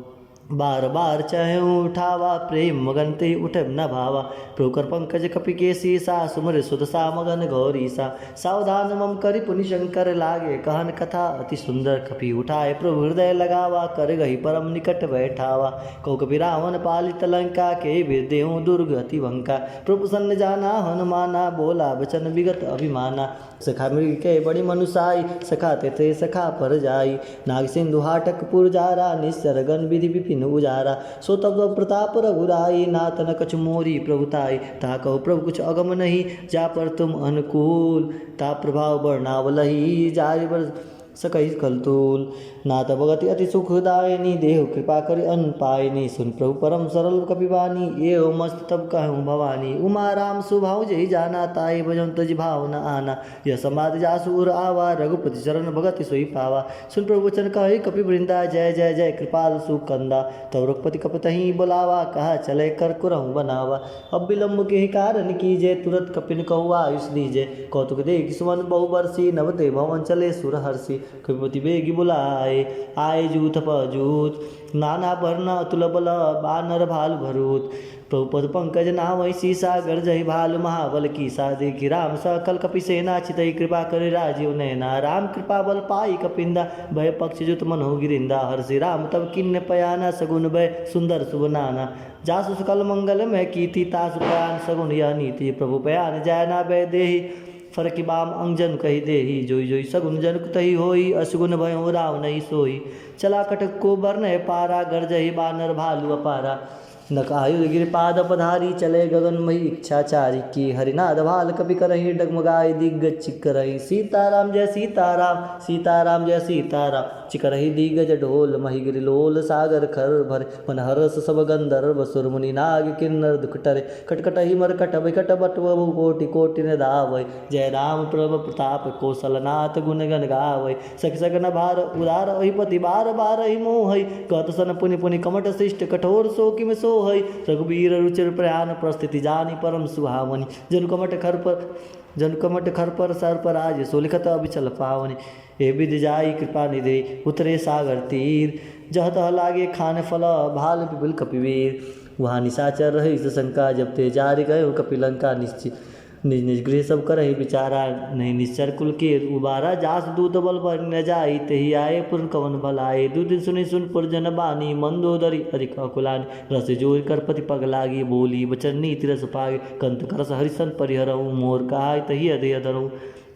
बार बार चहउँ उठावा, प्रेम मगन तेहि उठे न भावा। प्रभु कर पंकज कपि केसीसा, सुमिर सुदसा मगन गौरीसा। सावधान मम करि पुनि शंकर लागे, कहन कथा अति सुंदर। कपि उठाए प्रभु हृदय लगावा, कर गहि परम निकट बैठावा। कहु कपि रावण पालित लंका, केहि बिधि देहु दुर्ग अति भंका। प्रभु प्रसन्न जाना हनुमाना, बोला बचन विगत अभिमाना। सखा मृग के बड़ी मनुसाई, सखा तेथे सखा पर जाई। नाग सिंधु हाटक पुर जारा, निश्चर गन विधि विपिन उजारा। सो तब प्रताप रघुराई, नाथ न कछु मोरी प्रभुताई। ता कहु प्रभु कुछ अगम नहीं, जा पर तुम अनुकूल। ता प्रभाव बरनावलही, जारि बर सकहि कलतूल। नाथ भगति अति सुखदायनी, देहु कृपा करि अन पायनी। सुन प्रभु परम सरल कपि बानी, एव मस्त तब कहउँ भवानी। उमा राम सुभाव जहि जाना, ताहि भजउँ तजि भाव न आना। यह संवाद जासु उर आवा, रघुपति चरण भगति सोइ पावा। सुन प्रभु वचन कहइ कपि वृंदा, जय जय जय कृपाल सुकंदा। तब रघुपति कपि तहीं बोलावा, कहा चले कर कुरहु बनावा। अब विलंब केहि कारण कीजे, तुरत कपिन कहु आयुष दीजे। कौतुक देखि सुमन बहु बरसी, नव ते भवन चले सुर हरसी। कपिपति बेगि बुलाए। आए जूथ पजूथ, नाना वर्ण अतुल बल, बानर भालु भरूत। प्रभु पद पंकज नावै सीसा, गरजहि भालु महाबल कीसा। देखि राम सकल कपि सेना, चितहि कृपा करि राजीव नैना। राम कृपा बल पाइ कपिंदा, भय पक्ष जुत मनहु गिरिंदा। हर्षि राम तब किन्न पयाना, सगुन भय सुंदर सुभ नाना। जासु सकल मंगल मय कीति, तासु पयान सगुन यह नीति। प्रभु पयान जाय ना भय देहि, फरकि बाम अंग जनु कहि देहि। जोइ जोइ सगुन जनु तहि होई, असगुन भयउ राम नहीं सोई। चला कटक को बरनय पारा, गरजहि बानर भालु अपारा। नक आयुध गिरि पाद पधारी, चले गगन महि इच्छाचारी। की हरिनाद भाल कपि करहि, डगमगाइ दिग्गज चिकरहि। सीताराम जय सीताराम, सीताराम जय सीताराम। चिकरहि दिग्गज ढोल, महि गिरि लोल सागर खर भर। मन हरष सब गंधर्व सुर मुनि नाग किन्नर दुख टरे। कटकटहि मरकट बिकट बटुअबु कोटि कोटि निदावै। जय राम प्रभ प्रताप कौशलनाथ गुण गण गावै। सखि सगन भार उदार अहिपति बार बार ही मोहै। कहत सन पुनि पुनि कमट शिष्ट कठोर सो किम सोहै। रघुबीर रुचिर प्रयान प्रस्तुति जानि परम सुहावनि। जनु कमट खर पर, जनु कमट खर पर सर्प राज सो लिखत अबिचल पावनि। ए विधि जाई कृपा निधि उतरे सागर तीर। जह तह लागे खान फल भाल विपुल कपिवीर। वहाँ निशाचर रही सशंका जब ते जारि गयो कपि लंका। निश्चि-, निज निज गृह सब करहि विचारा। नहीं निश्चर कुल के उबारा। जास दूत बल पर न जाई तेहि आए पुरन कवन बल आए। दू दिन सुनि सुन पुरजन बानी मंदोदरी अधिक अकुलानी। रस जोर कर पति पग लागी बोली बचन नीति रस पागे। कंत करस हरिसन परिहरऊ मोर कहाय तहि अधे अधरऊ।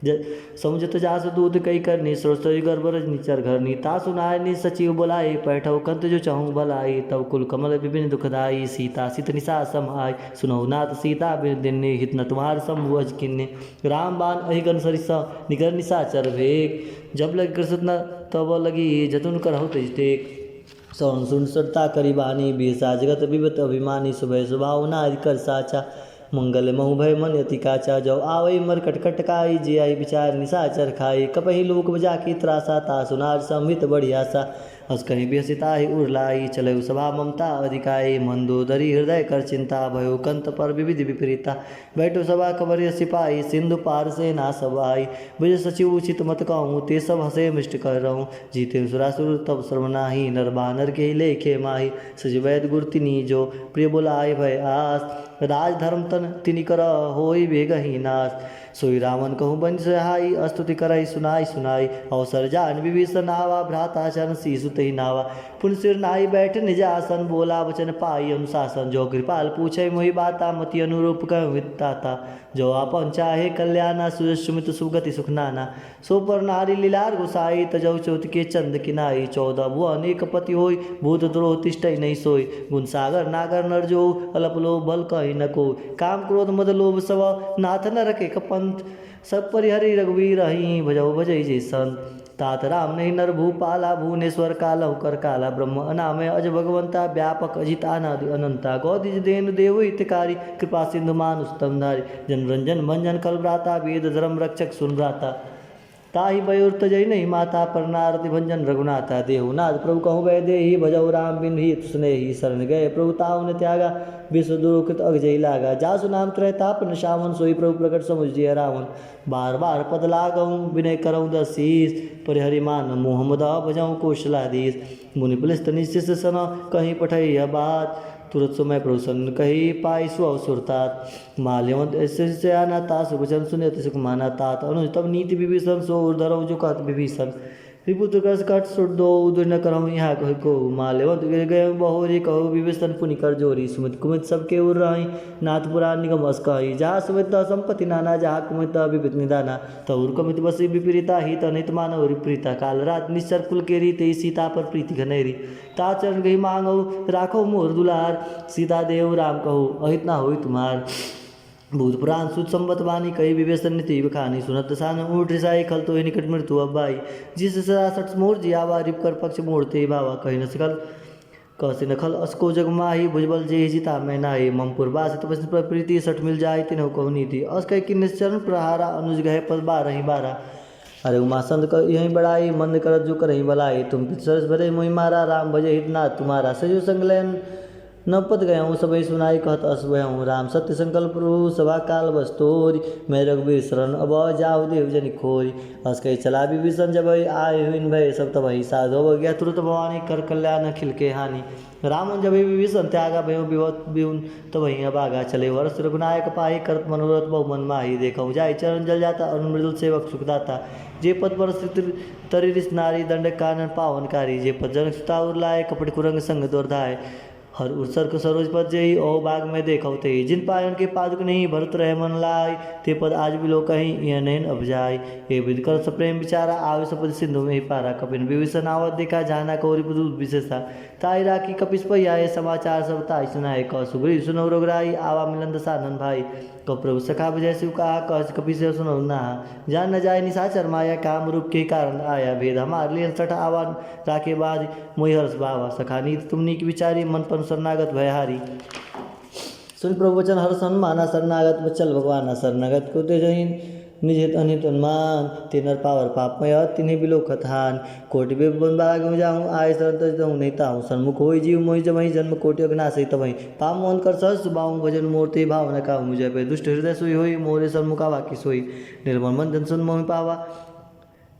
ज-, समुझत जास दूत कई करनी, स्रोत सही गर्भ रजनी चर घरनी। ता सुनाय निज सचिव बोलाए, पैठव कंत जो चहु भलाई। तब कुल कमल विभिन्न दुखदाई, सीता सित निशा सम आय। सुनहु नाथ सीता बिन दिन्नी, हित न तुम्हार शंभु अज किन्नी। राम बाण अहि गन सरिसा, निकर निशाचर भेग। जब लग कृष्ण तब लगी, जतुन करहु तेज टेक। सौन सुन श्रद्धा करी बानी, बीसा जगत विवत अभिमानी। सुभय सुभाव नारि कर साचा, मंगल महु भय मन अति काचा। जो आवै मरकट कटकाई, जे आई विचार निशाचर खाई। कपहि लोक बजा की त्रासा, ता सुनार संहित बढ़ियासा। अस कहीं बिहसिता ही उरलाई, चलउ सभा ममता अधिकाई। मंदोदरी हृदय कर चिंता, भयो कंत पर विविध विपरीता। बैठो सभा कबरिय सिपाही, सिंधु पार सेना सब आई। ब्रज सचिव उचित मत कहूँ, ते सब हँसे मिष्ट कह रहूँ। जीते सुरासुर तब श्रम नाही, नर बानर के लेखे माही। सचिव वैद गुर तिनी जो, प्रिय बोलाए भय आस। राज धर्म तन तिनी कर, होई बेगही नास। सोई रावण कहूँ बन सहाई, स्तुति करई सुनाई सुनाई। अवसर जान विभीषण आवा, भ्राता चरण शीश तहि नावा। पुन सिर नाई बैठ निज आसन, बोला वचन पाई अनुशासन। जो कृपाल पूछे मोहि बाता, मति अनुरूप कहूँ हित ताता। जो आपन चाहे कल्याणा, सुयश सुमित सुगति सुख नाना। सो पर नारी लीलार गोसाई, तजौ चौथ के चंद किनाई। चौदह भुवन एक पति होई, भूत द्रोह तिष्ठई नहीं सोई। गुण सागर नागर नर जो, अल्प लोभ बल कही न कोई। काम क्रोध मद लोभ सब, नाथ नरक एक पंथ। सब परिहरी रघुवीर ही, भजौ भजई जे संत। तात राम नहीं नर भूपाला, भुवनेश्वर कालहु कर काला। ब्रह्म अनामय अज भगवंता, व्यापक अजित अनादि अनंता। गौदिज देनु देव हितकारी, कृपा सिंधु मानुष तन धारी। जन रंजन भंजन कल भ्राता, वेद धर्म रक्षक सुन भ्राता। ताहि बयोर तजई नहीं माता, पर नारति भंजन रघुनाथा। देहु नाथ प्रभु कहूँ वैदेही, भजौ राम बिनु हित स्नेही। शरण गए प्रभु ताहु न त्यागा, विश्व दुरुकृत अग जहि लागा। जासु नाम त्रय ताप नशावन, सोई प्रभु प्रगट समुझ जिय रावण। बार बार पद लागहु विनय करहु दस शीश, परिहरि मान मोह मद भजहु कौशलाधीश। मुनि पुलस्त निज शिष्य सन कहि पठई यह बात, तुरत समय प्रभु सन कहि पाई सुअव सुरतात। माल्यवंत ऐसे सयाना, तासु वचन सुनि अति सुख माना। तात अनुज तब नीति विभीषण, सो उर धरहु जो कहत विभीषण। रिपुत्र कस कट सुट दो, उदर न करहु यहाँ कहि को। माल्यवंत गिर गए बहोरी, कहु विभीषण पुनि कर जोरी। सुमित कुमित सबके उर रही, नाथ पुराण निगम अस कही। जहाँ सुमित तह संपत्ति नाना, जहाँ कुमित तह विपरीत निदाना। तहुर कुमित बसी विपरीता, हित अनहित मानव विपरीता। काल रात निश्चर कुल केरी, तेई सीता पर प्रीति घनेरी। ता चरण गही मांगहु राखो मोर दुलार, सीता देव राम कहु अहित ना होई तुम्हार। भूत पुराण सुत संबत बानी, कही विभीषण नीति बखानी। सुनत सान उठ रिसाई, खल तोहि निकट मृत्यु अब आई। जिस सदा सठ मोर जियावा, रिप कर पक्ष मोर ते भावा। कहि न सकल, कहसि न खल अस को जग माही, भुजबल जेहि जिता मैं नाही। मम पुरवासित वचन पर प्रीति, सठ मिल जाई तिनहु कहु नीति। अस कहि किन्नस चरण प्रहारा, अनुज गहे पद बारहि बारा। अरे उमासंत कर इहइ बड़ाई, मंद करत जो करहि भलाई। तुम पित सरस भरे मोहि मारा, राम भजे हित नाथ तुम्हारा। सजो संग लयन नवपद गयउँ सबइ सुनाइ कहत अस भयउँ राम सत्य संकल्प प्रभु सभा काल बस तोरी। मैं रघुबीर शरण अब जाहु देव जनि खोरी। अस कहि चला विभीषण जब आए हुइन भए सब तबहि साधु। अब गया तुरत भवानी कर कल्याण अखिल के हानि। राम जब विभीषण त्यागा भयो विवत बिउन तबहि अभागा। चले हरष रघुनायक पाहि करत मनोरथ बहु मन माहि। देखउ जाइ चरण जल जाता अरुण मृदुल सेवक सुखदाता। जे पद पर स्थित तरि रिस नारी दंड कानन पावनकारी। जे पद जनक सुता उर लाए कपट कुरंग संग दोर धाए। हर उत्सर्ग सरोज पद जेहि, ओहु बाग में देखउ तेहि। जिन पायन के पादुक नेहि, भरत रहे मन लाइ। ते पद आज बिलोकहिं, इह नैन अब जाइ। ए विध कर सप्रेम विचारा, आवे सपद सिंधु में पारा। कपिन विभीषण आवत देखा, जाना कौरि पद विशेषा। ताहि राखि कपिस पहिया, ए समाचार सब ताहि सुनाए। कह सुग्रीव सुनउ रघुराई, आवा मिलन दसानन भाई। कह प्रभु सखा बुझे शिव कहा, कह कपि से सुनउ नहा। जान न जाए निशाचर माया, काम रूप के कारण आया। भेद हमार लियन सठ आवा राखे बाधि, मोहि हरष भावा। सखा नीत तुम नीक विचारी, मन पन शरणागत भयहारी। सुनि प्रभु वचन हरष हनुमाना, शरणागत वत्सल भगवाना। शरणागत को तेजहिं निज हित अनहित अनुमान। ते नर पावर पापमय, तिन्हि बिलोकत हान। कोटि विपद बाग में जाहूँ, आए शरण तज दहूँ नहीं ताहूँ। सन्मुख होई जीव मोहि जबहिं, जन्म कोटि अघनासहिं तबहिं। पाप मोहन कर सहज सुभाहूँ, भजन मोर ते भाव न काहूँ। जय पे दुष्ट हृदय सोई होई, मोरे सन्मुख आवा कि सोई। निर्मल मन जन सुन मोहि पावा,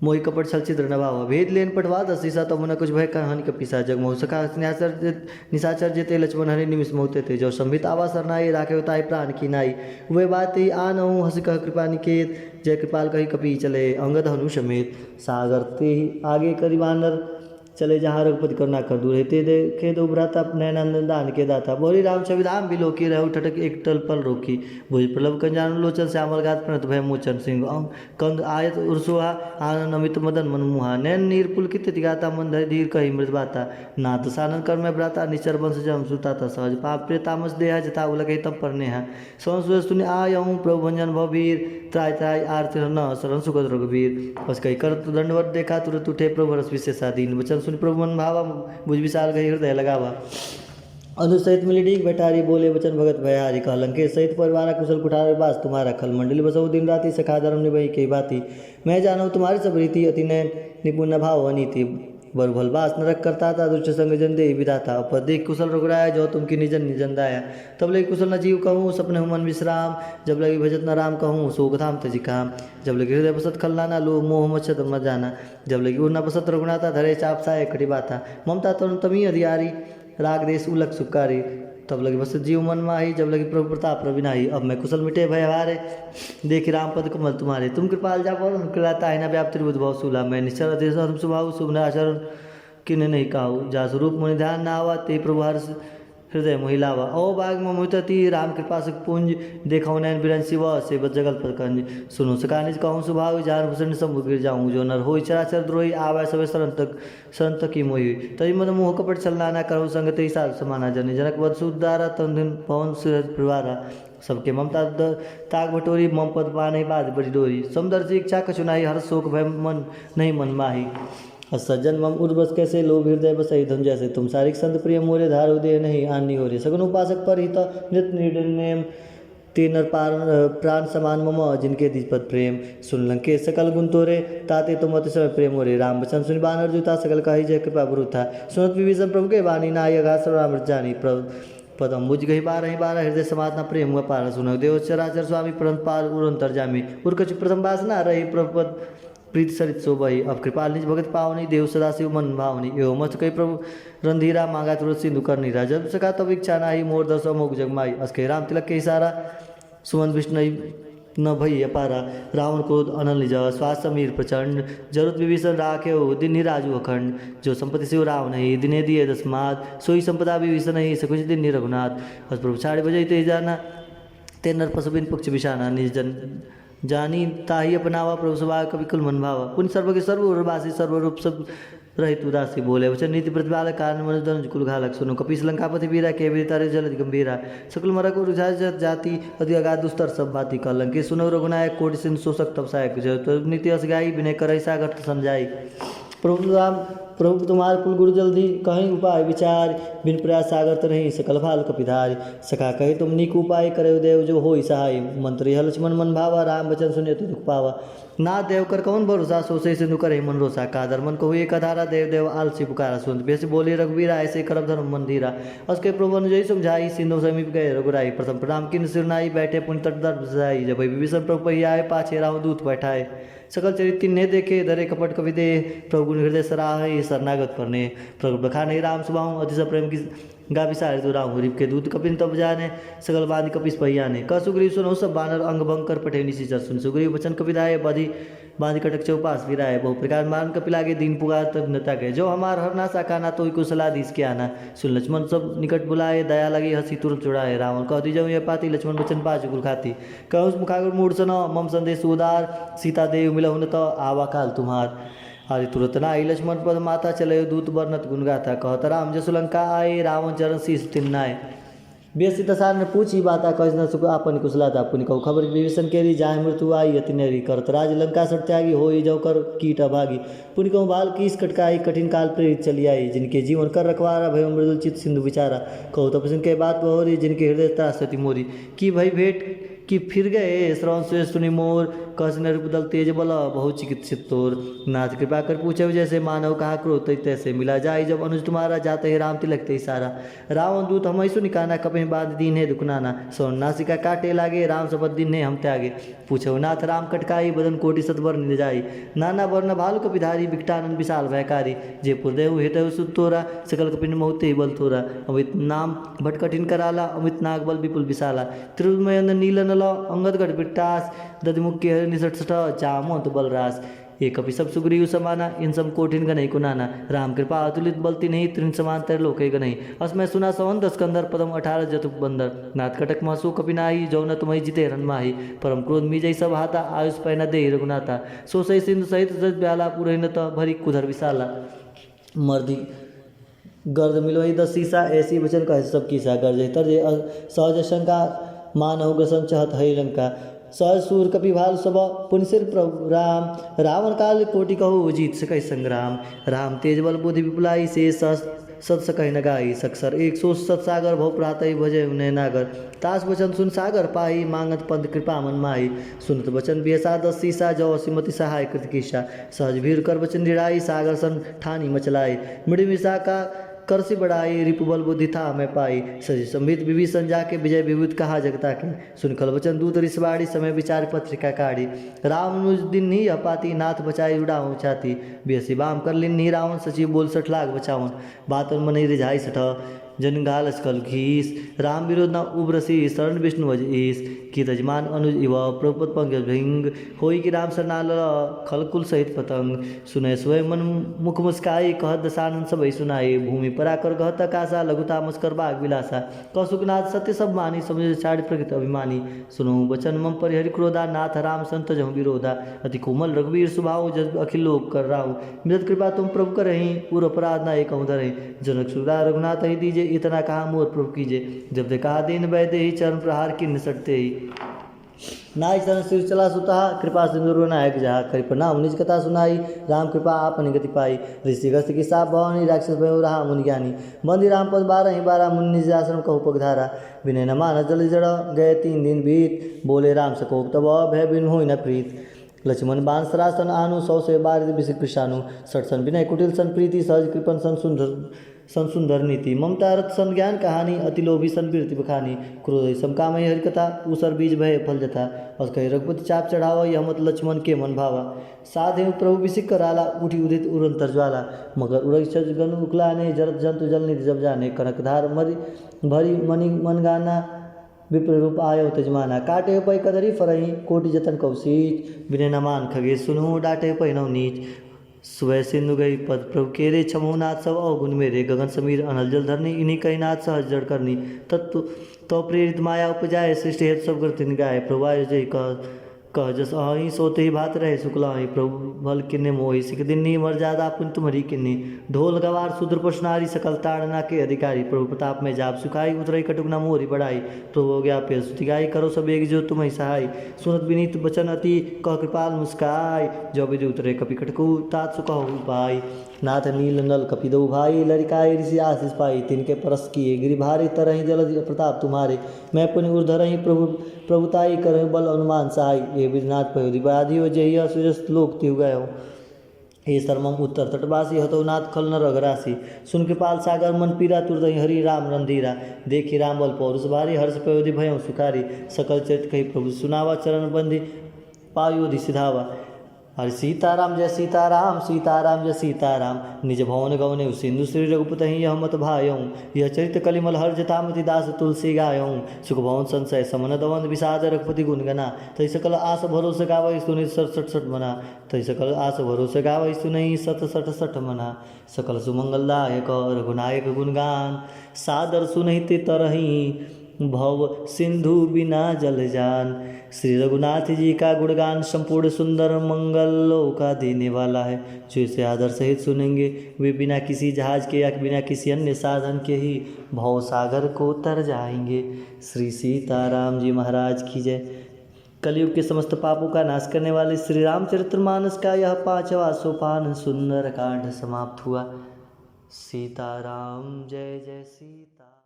मोहि कपट छल छिद्र न भावा। भेद लेन पठवा दस दिशा, तब न कुछ भय कहन कपिसा। जग मोह सखा निशाचर जे-, निशाचर जेते, लक्ष्मण हरि निमिष मोहि तेते। जो संबित आवा सरनाई, राखे ताहि प्रान की नाई। वे बात तेहि आनहु हँसि कह कृपा निकेत, जय कृपाल कहि कपि चले अंगद हनु समेत। सागर तेहि आगे करि बानर, चले जहाँ रघुपति करुणा कर दूर। हेते देखे दो भ्राता, नैनानंद दान के दाता। बोली राम छवि धाम बिलोकी, रहउ ठठक एक टल पल रोकी। भुज प्रलभ कंजानु लोचन, श्यामल गात प्रणत भय मोचन। सिंह अंग कंद आयत उर सोहा, आनन अमित मदन मन मुहा। नैन नीर पुलकित अति गाता, मन धरि धीर कहि मृत बाता। नाथ सानन कर में भ्राता, निश्चर वंश जम सुताता। सहज पाप प्रिय तामस देहा, जथा उलकहि तम पर नेहा। सहस सुनि आयहु प्रभु भंजन भव भीर, त्राहि त्राहि आर्त न शरण सुखद रघुबीर। अस कहि करत दंडवत देखा, तुरत उठे प्रभु हरष विशेषा। दीन वचन सुनि प्रभु मन भावा, भुज विशाल गहि हृदय लगावा। अनु सहित मिलि डीग बैठारी, बोले वचन भगत भयहारी। कह लंकेश सहित परिवारा, कुशल कुठार बास तुम्हारा। खल मंडली बसहु दिन राति, सखा धर्म निबहि केहि बाति। मैं जानहु तुम्हारी सब रीति, अति नैन निपुण न भाव अनीति। बरु भल बास नरक करता था, दुष्ट संग जन देहि विधाता। अपर देख कुशल रघुराया, जो तुम कीन्ही जन निजन दाया। तब लगी कुशल न जीव कहूँ, सपनहु मन विश्राम। जब लगी भजत न राम कहूँ, सोक धाम तजि काम। जब लगी हृदय बसत खल नाना, लोभ मोह मच्छर मत जाना। जब लगी उर न बसत रघुनाथा, धरे चाप साय कटि बाथा। ममता तरुण तमी अधियारी, राग देश उलक सुखकारी। तब लगी बसत जीव मन माही, जब लगी प्रभु प्रताप रवि नाही। अब मैं कुशल मिटे भय हारे, देखि राम पद कमल तुम्हारे। तुम कृपाल जा पर कृला, ताहि न व्याप त्रिभुज भव सूला। मैं निश्चल अति धर्म स्वभाव, शुभ न आचरण किन्हें नहीं काहू। जा स्वरूप मुनि ध्यान न आवा, ते प्रभु हर्ष हृदय मोहि लावा। ओ बाग में मोहित अति राम कृपा सुख पुंज, देखो नैन बिरंज शिव सेवत जगल पर कंज। सुनो सका निज कहूँ सुभाव, जान भूषण शंभु गिर जाऊँ। जो नर होई चराचर द्रोही, आवा सवे शरण तक शरण तकी मोही। तजि मद मोह कपट छल नाना, करहु संग तेहि साधु समाना। जनि जनक वध सुत दारा, तन दिन पवन सूरज प्रभारा। सबके ममता द-, ताग बटोरी, मम पद पानहि बाध बड़ी डोरी। समदर्शी इच्छा कछु नाही, हर्ष शोक भय मन नहीं मन माही। अस सज्जन मम उर बस कैसे, लोभ हृदय बसहि धन जैसे। तुम सारिक संत प्रिय मोरे, धारु देह नहीं आन निहोरे। सगुन उपासक पर हित नित निर्णय नेम, ते नर पार-, प्राण समान मम, जिनके दिज पद प्रेम। सुन लंकेश सकल गुण तोरे, ताते तुम अति समय प्रेम मोरे। राम वचन सुनि बानर जूथा, सकल कहि जय कृपा ब्रूथा। सुनत विभीषण प्रभु के बानी, नाहि अघात सर्व राम जानी। प्र-, पद अम्बुज गहि बारहि बारा, हृदय समात न प्रेम हुआ पारा। सुनत देव चराचर स्वामी, प्रणत पार उर अंतर्जामी। उर कछु प्रथम बासना रही, प्रभु पद प्रीत सरित सोबही। अब कृपाल निज भगत पावनी, देव सदा शिव मन भावनी। एवं अस कहि प्रभु रणधीरा, मांगा तुरत सिंधु कर नीरा। जब सखा तब इच्छा नाही, मोर दरस अमोघ जग माही। अस कहि राम तिलक केहि सारा, सुमन विष्णु न भई अपारा। रावण क्रोध अनल निज, श्वास समीर प्रचंड। जरुत विभीषण राखेउ, दीन्हि राजु अखंड। जो संपत्ति शिव रावनहि, दीन्हे दिए दस मात। सोई संपदा विभीषनहि, सकुच दीन्हि रघुनाथ। अस प्रभु छाड़ि भजई तेहि जाना, ते नर पशु बिन पक्षी बिसाना। निज जन जानी ताहि अपनावा, प्रभु स्वभाव कपि कुल मन भावा। पुनि सर्वज्ञ सर्व उर बासी, सर्व रूप सब रहित उदासी। बोले वचन नीति प्रतिपालक, कारण मनुज धनुज कुल घालक। सुनो कपीस लंकापति वीरा, केहि विधि तारे जलधि गंभीरा। सकल मरक उर जा-, जा-, जाति, अति अगाध दुस्तर सब भाँति। कह लंकेश सुनो रघुनायक, कोटि सिंधु शोषक तव सहायक। जब तब नीति अस गाई, विनय करहि सागर तल सम जाई। प्रभु राम प्रभु तुम्हार कुल गुरु जल्दी, कहीं उपाय विचार, बिन प्रयास सागर तरही सकल भाल कपिधार। सखा कहे तुम नीक उपाय, करे देव जो होई सहाय। मंत्री है लक्ष्मण मन भावा, राम वचन सुने अति दुख पावा। ना देव कर कौन भरोसा, सोसे सिंधु करे मन रोसा। कादर मन कहु एक धारा, देव देव आलसी पुकारा। सुनत बेस बोले रघुवीरा, ऐसे करब धर्म मन धीरा। असके प्रभु अनुजई समझाई, सिंधु समीप गए रघुराई। प्रथम प्रणाम किन सिरनाई, बैठे पुनि तट दर्भ जाई। जब विभीषण प्रभु पहियाए, पाछे राहु दूत बैठाए। सकल चरित तिन्हे देखे, धरे कपट कपि देह। प्रभु गुण हृदय सराहे, शरणागत परने। प्रगट बखाने राम सुभाहु, अति सब प्रेम की गा विसार। तो राम हरि के दूत कपिन तब जाने, सकल बांध कपिस पहियाने। कह सुग्रीव सुनहु सब बानर, अंग भंग कर पठे निशिचर। सुन सुग्रीव वचन कपिलाए, बांधि बांधि कटक चौपास फिराए। बहु प्रकार मारन कपि लागे, दीन पुकार तब न ताके। जो हमार हरना साकाना, तोहि कुशलाधीश के आना। सुन लक्ष्मण सब निकट बुलाए, दया लगी हँसी तुरंत छुड़ाए। रावण कह दीजहु यह पाती, लक्ष्मण वचन पाछु कुल खाती। कहु मुखाग्र मूढ़ सन मम संदेश उदार, सीता देव मिलहु न त आवा काल तुम्हार। आदि तुरत नाही लक्ष्मण पद माता, चले दूत बरनत गुण गाथा। कहत राम जसु लंका आए, रावण चरण शीश तिन्नाए। बेसी दसार न पूछी बाता, कह न सुख आपन कुशलाता। पुनि कहु खबर विभीषण केरी, जाहि मृत्यु आई अति नेरी। करत राज लंका सर त्यागी, होई जौ कर कीट अभागी। पुनि कहु बाल कीस कटकाई, कठिन काल प्रेरित चली आई। जिनके जीवन कर रखवारा, भयो मृदुल चित सिंधु विचारा। कहु तप सिंह के बात बहोरी, जिनके हृदय त्रास अति मोरी। की भई भेंट कि फिर गए श्रवण सुयश सुनि मोर। कह सिंह नृप दल तेज बल, बहु चिकित्सित तोर। नाथ कृपा कर पूछे जैसे, मानव कहा क्रोध तै तैसे। मिला जाई जब अनुज तुम्हारा, जाते ही राम तिलक ते सारा। रावण दूत हमहि सुनि काना, कपहि बांध दीन्हे दुख नाना। श्रवण नासिका काटे लागे, राम शपथ दीन्हे हम त्यागे। पूछो नाथ राम कटकाई, बदन कोटि शत बर निंद जाई। नाना बर न भालु कपिधारी, विकटानन विशाल भयकारी। जे पुर देहु हेतु सुत तोरा, सकल कपिन महु तेहि बल थोरा। अमित नाम भट कठिन कराला, अमित नाग बल विपुल विशाला। त्रिभुज मयंद नील नल, अंगद गढ़ बिट्टास। दधि मुख के हरि निसट सठ, जामवंत बलरास। ये कपि सब सुग्रीव समाना, इन सम कोटिन गनई को नाना। राम कृपा अतुलित बल तिन्ही, तृण समान त्रैलोके गनई। असमय सुना सवन दस कंधर, पदम अठारह जतु बंदर। नाथ कटक महसु कपि नाही, जौ न तुम्हई जिते रन माही। परम क्रोध मीजई सब हाथा, आयुष पैना देहि रघुनाथा। सो सही सिंधु सहित सहित ब्याला, पुरहिन त भरी कुधर विशाला। मर्दी गर्द मिलवई दस सीसा, ऐसी वचन कहे सब कीसा। गर्जहि तर्जहि अ-, सहज शंका, मानहु ग्रसन चहत हरि लंका। सहज सूर कपि भाल सब, पुनि सिर प्रभु राम। रावण काल कोटि कहु, जीत सकहि संग्राम। राम तेज बल बुद्धि विपुलाई, से सहस सत सकहि न गाई। सकसर एक सो सत सागर, भव प्रातहि भजे उन्हें नागर। तास वचन सुन सागर पाई, मांगत पंथ कृपा मन माई। सुनत वचन बिहसा दस सीसा, जौ असिमति सहाय कृत कीसा। सहज भीर कर वचन दृढ़ाई, सागर सन ठानी मचलाई। मृडि मिसा का करसि बड़ाई, रिपु बल बुद्धि था मैं पाई। सजि संभित विभीषण जाके, विजय विभूत कहा जगता के। सुन खल वचन दूत रिसवाड़ी, समय विचार पत्रिका काढ़ी। राम अनुज दीन्ही यह पाती, नाथ बचाई उड़ाऊं छाती। बिहसि बाम कर लीन्ही रावण, सचिव बोल सठ लाख बचावन। बातन मनहि रिझाई सठ, जन घाल सकल खीस। राम विरोध न उबरसि, शरण विष्णु अज ईस। की तजमान अनुज इव, प्रभुपद पंकज भृंग। होई कि राम सरनाल, खल कुल सहित पतंग। सुनय सोय मन मुख मुस्काई, कहत दसानन सबहि सुनाई। भूमि पराकर कहत अकासा, लघु तामस कर बाग विलासा। कह सुखनाथ सत्य सब मानी, समुझ छाड़ि प्रकृति अभिमानी। सुनहु वचन मम परिहरि क्रोधा, नाथ राम सन तजहु विरोधा। अति कोमल रघुवीर सुभाव, जस अखिल लोक कर राव। मृत कृपा तुम प्रभु करही, उर अपराध ना एकहु धरही। जनक सुरा रघुनाथ ही दीजे, इतना कहा मोर प्रभु कीजे। जब ते कहा दीन वैदेही, चरण प्रहार किन्ह सटते ही। नाई चरण सिर चला सुतहा, कृपा सिंदूर नायक जहा। करि प्रणाम निज कथा सुनाई, राम कृपा आपन गति पाई। ऋषि गस्त की साप भवानी, राक्षस भयो रहा मुनि ज्ञानी। बंदी राम पद बारह ही बारह, मुनि निज आश्रम कहु पगधारा। विनय न मानस जल जड़, गए तीन दिन बीत। बोले राम सकोप तब, भय बिन होई न प्रीत। लक्ष्मण बाण सरासन आनु, सौ से बारिद बिसिक पिशानु। सठ सन विनय कुटिल सन प्रीति, सहज कृपण सन सुंदर, सन सुंदर नीति। ममता रत सन ज्ञान कहानी, अति लोभी सन कीर्ति बखानी। क्रोध सम काम हरि कथा, ऊसर बीज भय फल जथा। अस कहि रघुपति चाप चढ़ावा, यह मत लक्ष्मण के मन भावा। साधे प्रभु बिसिक कराला, उठी उदित उरंतर ज्वाला। मकर उरग छज गन उकलाने, जरत जंतु जल निधि जब जाने। कनक धार मरि भरि मनि मन गाना, विप्र रूप आयो तजमाना। काटे पै कदरी फरही, कोटि जतन कौ सीच। विनय न मान खगे सुनहु, डाटे पै नव नीच। सुबह सिंधु गई पद प्रभु केरे, छमहु नाथ सब अवगुण मेरे। गगन समीर अनल जल धरनी, इन्हीं कही नाथ सहज जड़ करनी। तत्व तो प्रेरित माया उपजाए, सृष्टि हेतु सब ग्रंथ निगाए। प्रभु आयो जय कह, कह जस अहई, सोते ही भात रहे सुकल अहई। प्रभु भल किन्ने मोही, सिख दिन्नी मर जादा पुन तुम्हरी किन्नी। ढोल गवार शूद्र पशु नारी, सकल ताड़ना के अधिकारी। प्रभु प्रताप में जाब सुखाई, उतरई कटुक न मोरी बड़ाई। प्रभु हो गया पेल सुति गाई, करो सब एक जो तुम्हई सहाय। सुनत विनीत वचन अति, कह कृपाल मुस्काई। जो विधि उतरे कपि कटकु, तात सु कहो उपाय। नाथ नील नल कपिदउ भाई, लरिकाए ऋषि आशीष पाई। तिनके परस किए गिरि भारी, तरहि जलधि प्रताप तुम्हारे। मैं पुनि उर धरहि प्रभु, प्रभुताई करहि बल अनुमान सहाई। ए विधि नाथ पयो दिवाधियो, जेहि यह सुजस लोक तिहु गयो। ए सरमम उत्तर तटवासी, हतउ नाथ खल नर अघरासी। सुन कृपाल सागर मन पीरा, तुरतहि हरि राम रंधीरा। देखि राम बल पौरुष भारी, हर्ष पयो दि भयउ सुखारी। सकल चरित कहि प्रभु सुनावा, चरण बंधि पायो दि सिधावा। अरे सीताराम जय सीताराम, सीताराम जय सीताराम। निज भवन गवने सिंधु श्री रघुपति यह मत भायऊँ। यह चरित कलिमल हर जटामति दास तुलसी गायऊँ। सुख भवन संशय समन दवंद विषाद रघुपति गुण गना। तहि सकल आस भरोस गावै सुनि सठ सठ सठ मना। तहि सकल आस भरोस गावै सुनि सठ सठ सठ मना। सकल सुमंगल दायक रघुनायक गुणगान। सादर सुनहि ते तरहि भव सिंधु बिना जल जान। श्री रघुनाथ जी का गुणगान संपूर्ण सुंदर मंगल लोका देने वाला है। जो इसे आदर सहित सुनेंगे, वे बिना किसी जहाज के या बिना किसी अन्य साधन के ही भव सागर को तर जाएंगे। श्री सीताराम जी महाराज की जय। कलयुग के समस्त पापों का नाश करने वाले श्री रामचरितमानस का यह पांचवा सोपान सुंदरकांड समाप्त हुआ। सीताराम जय जय सीता।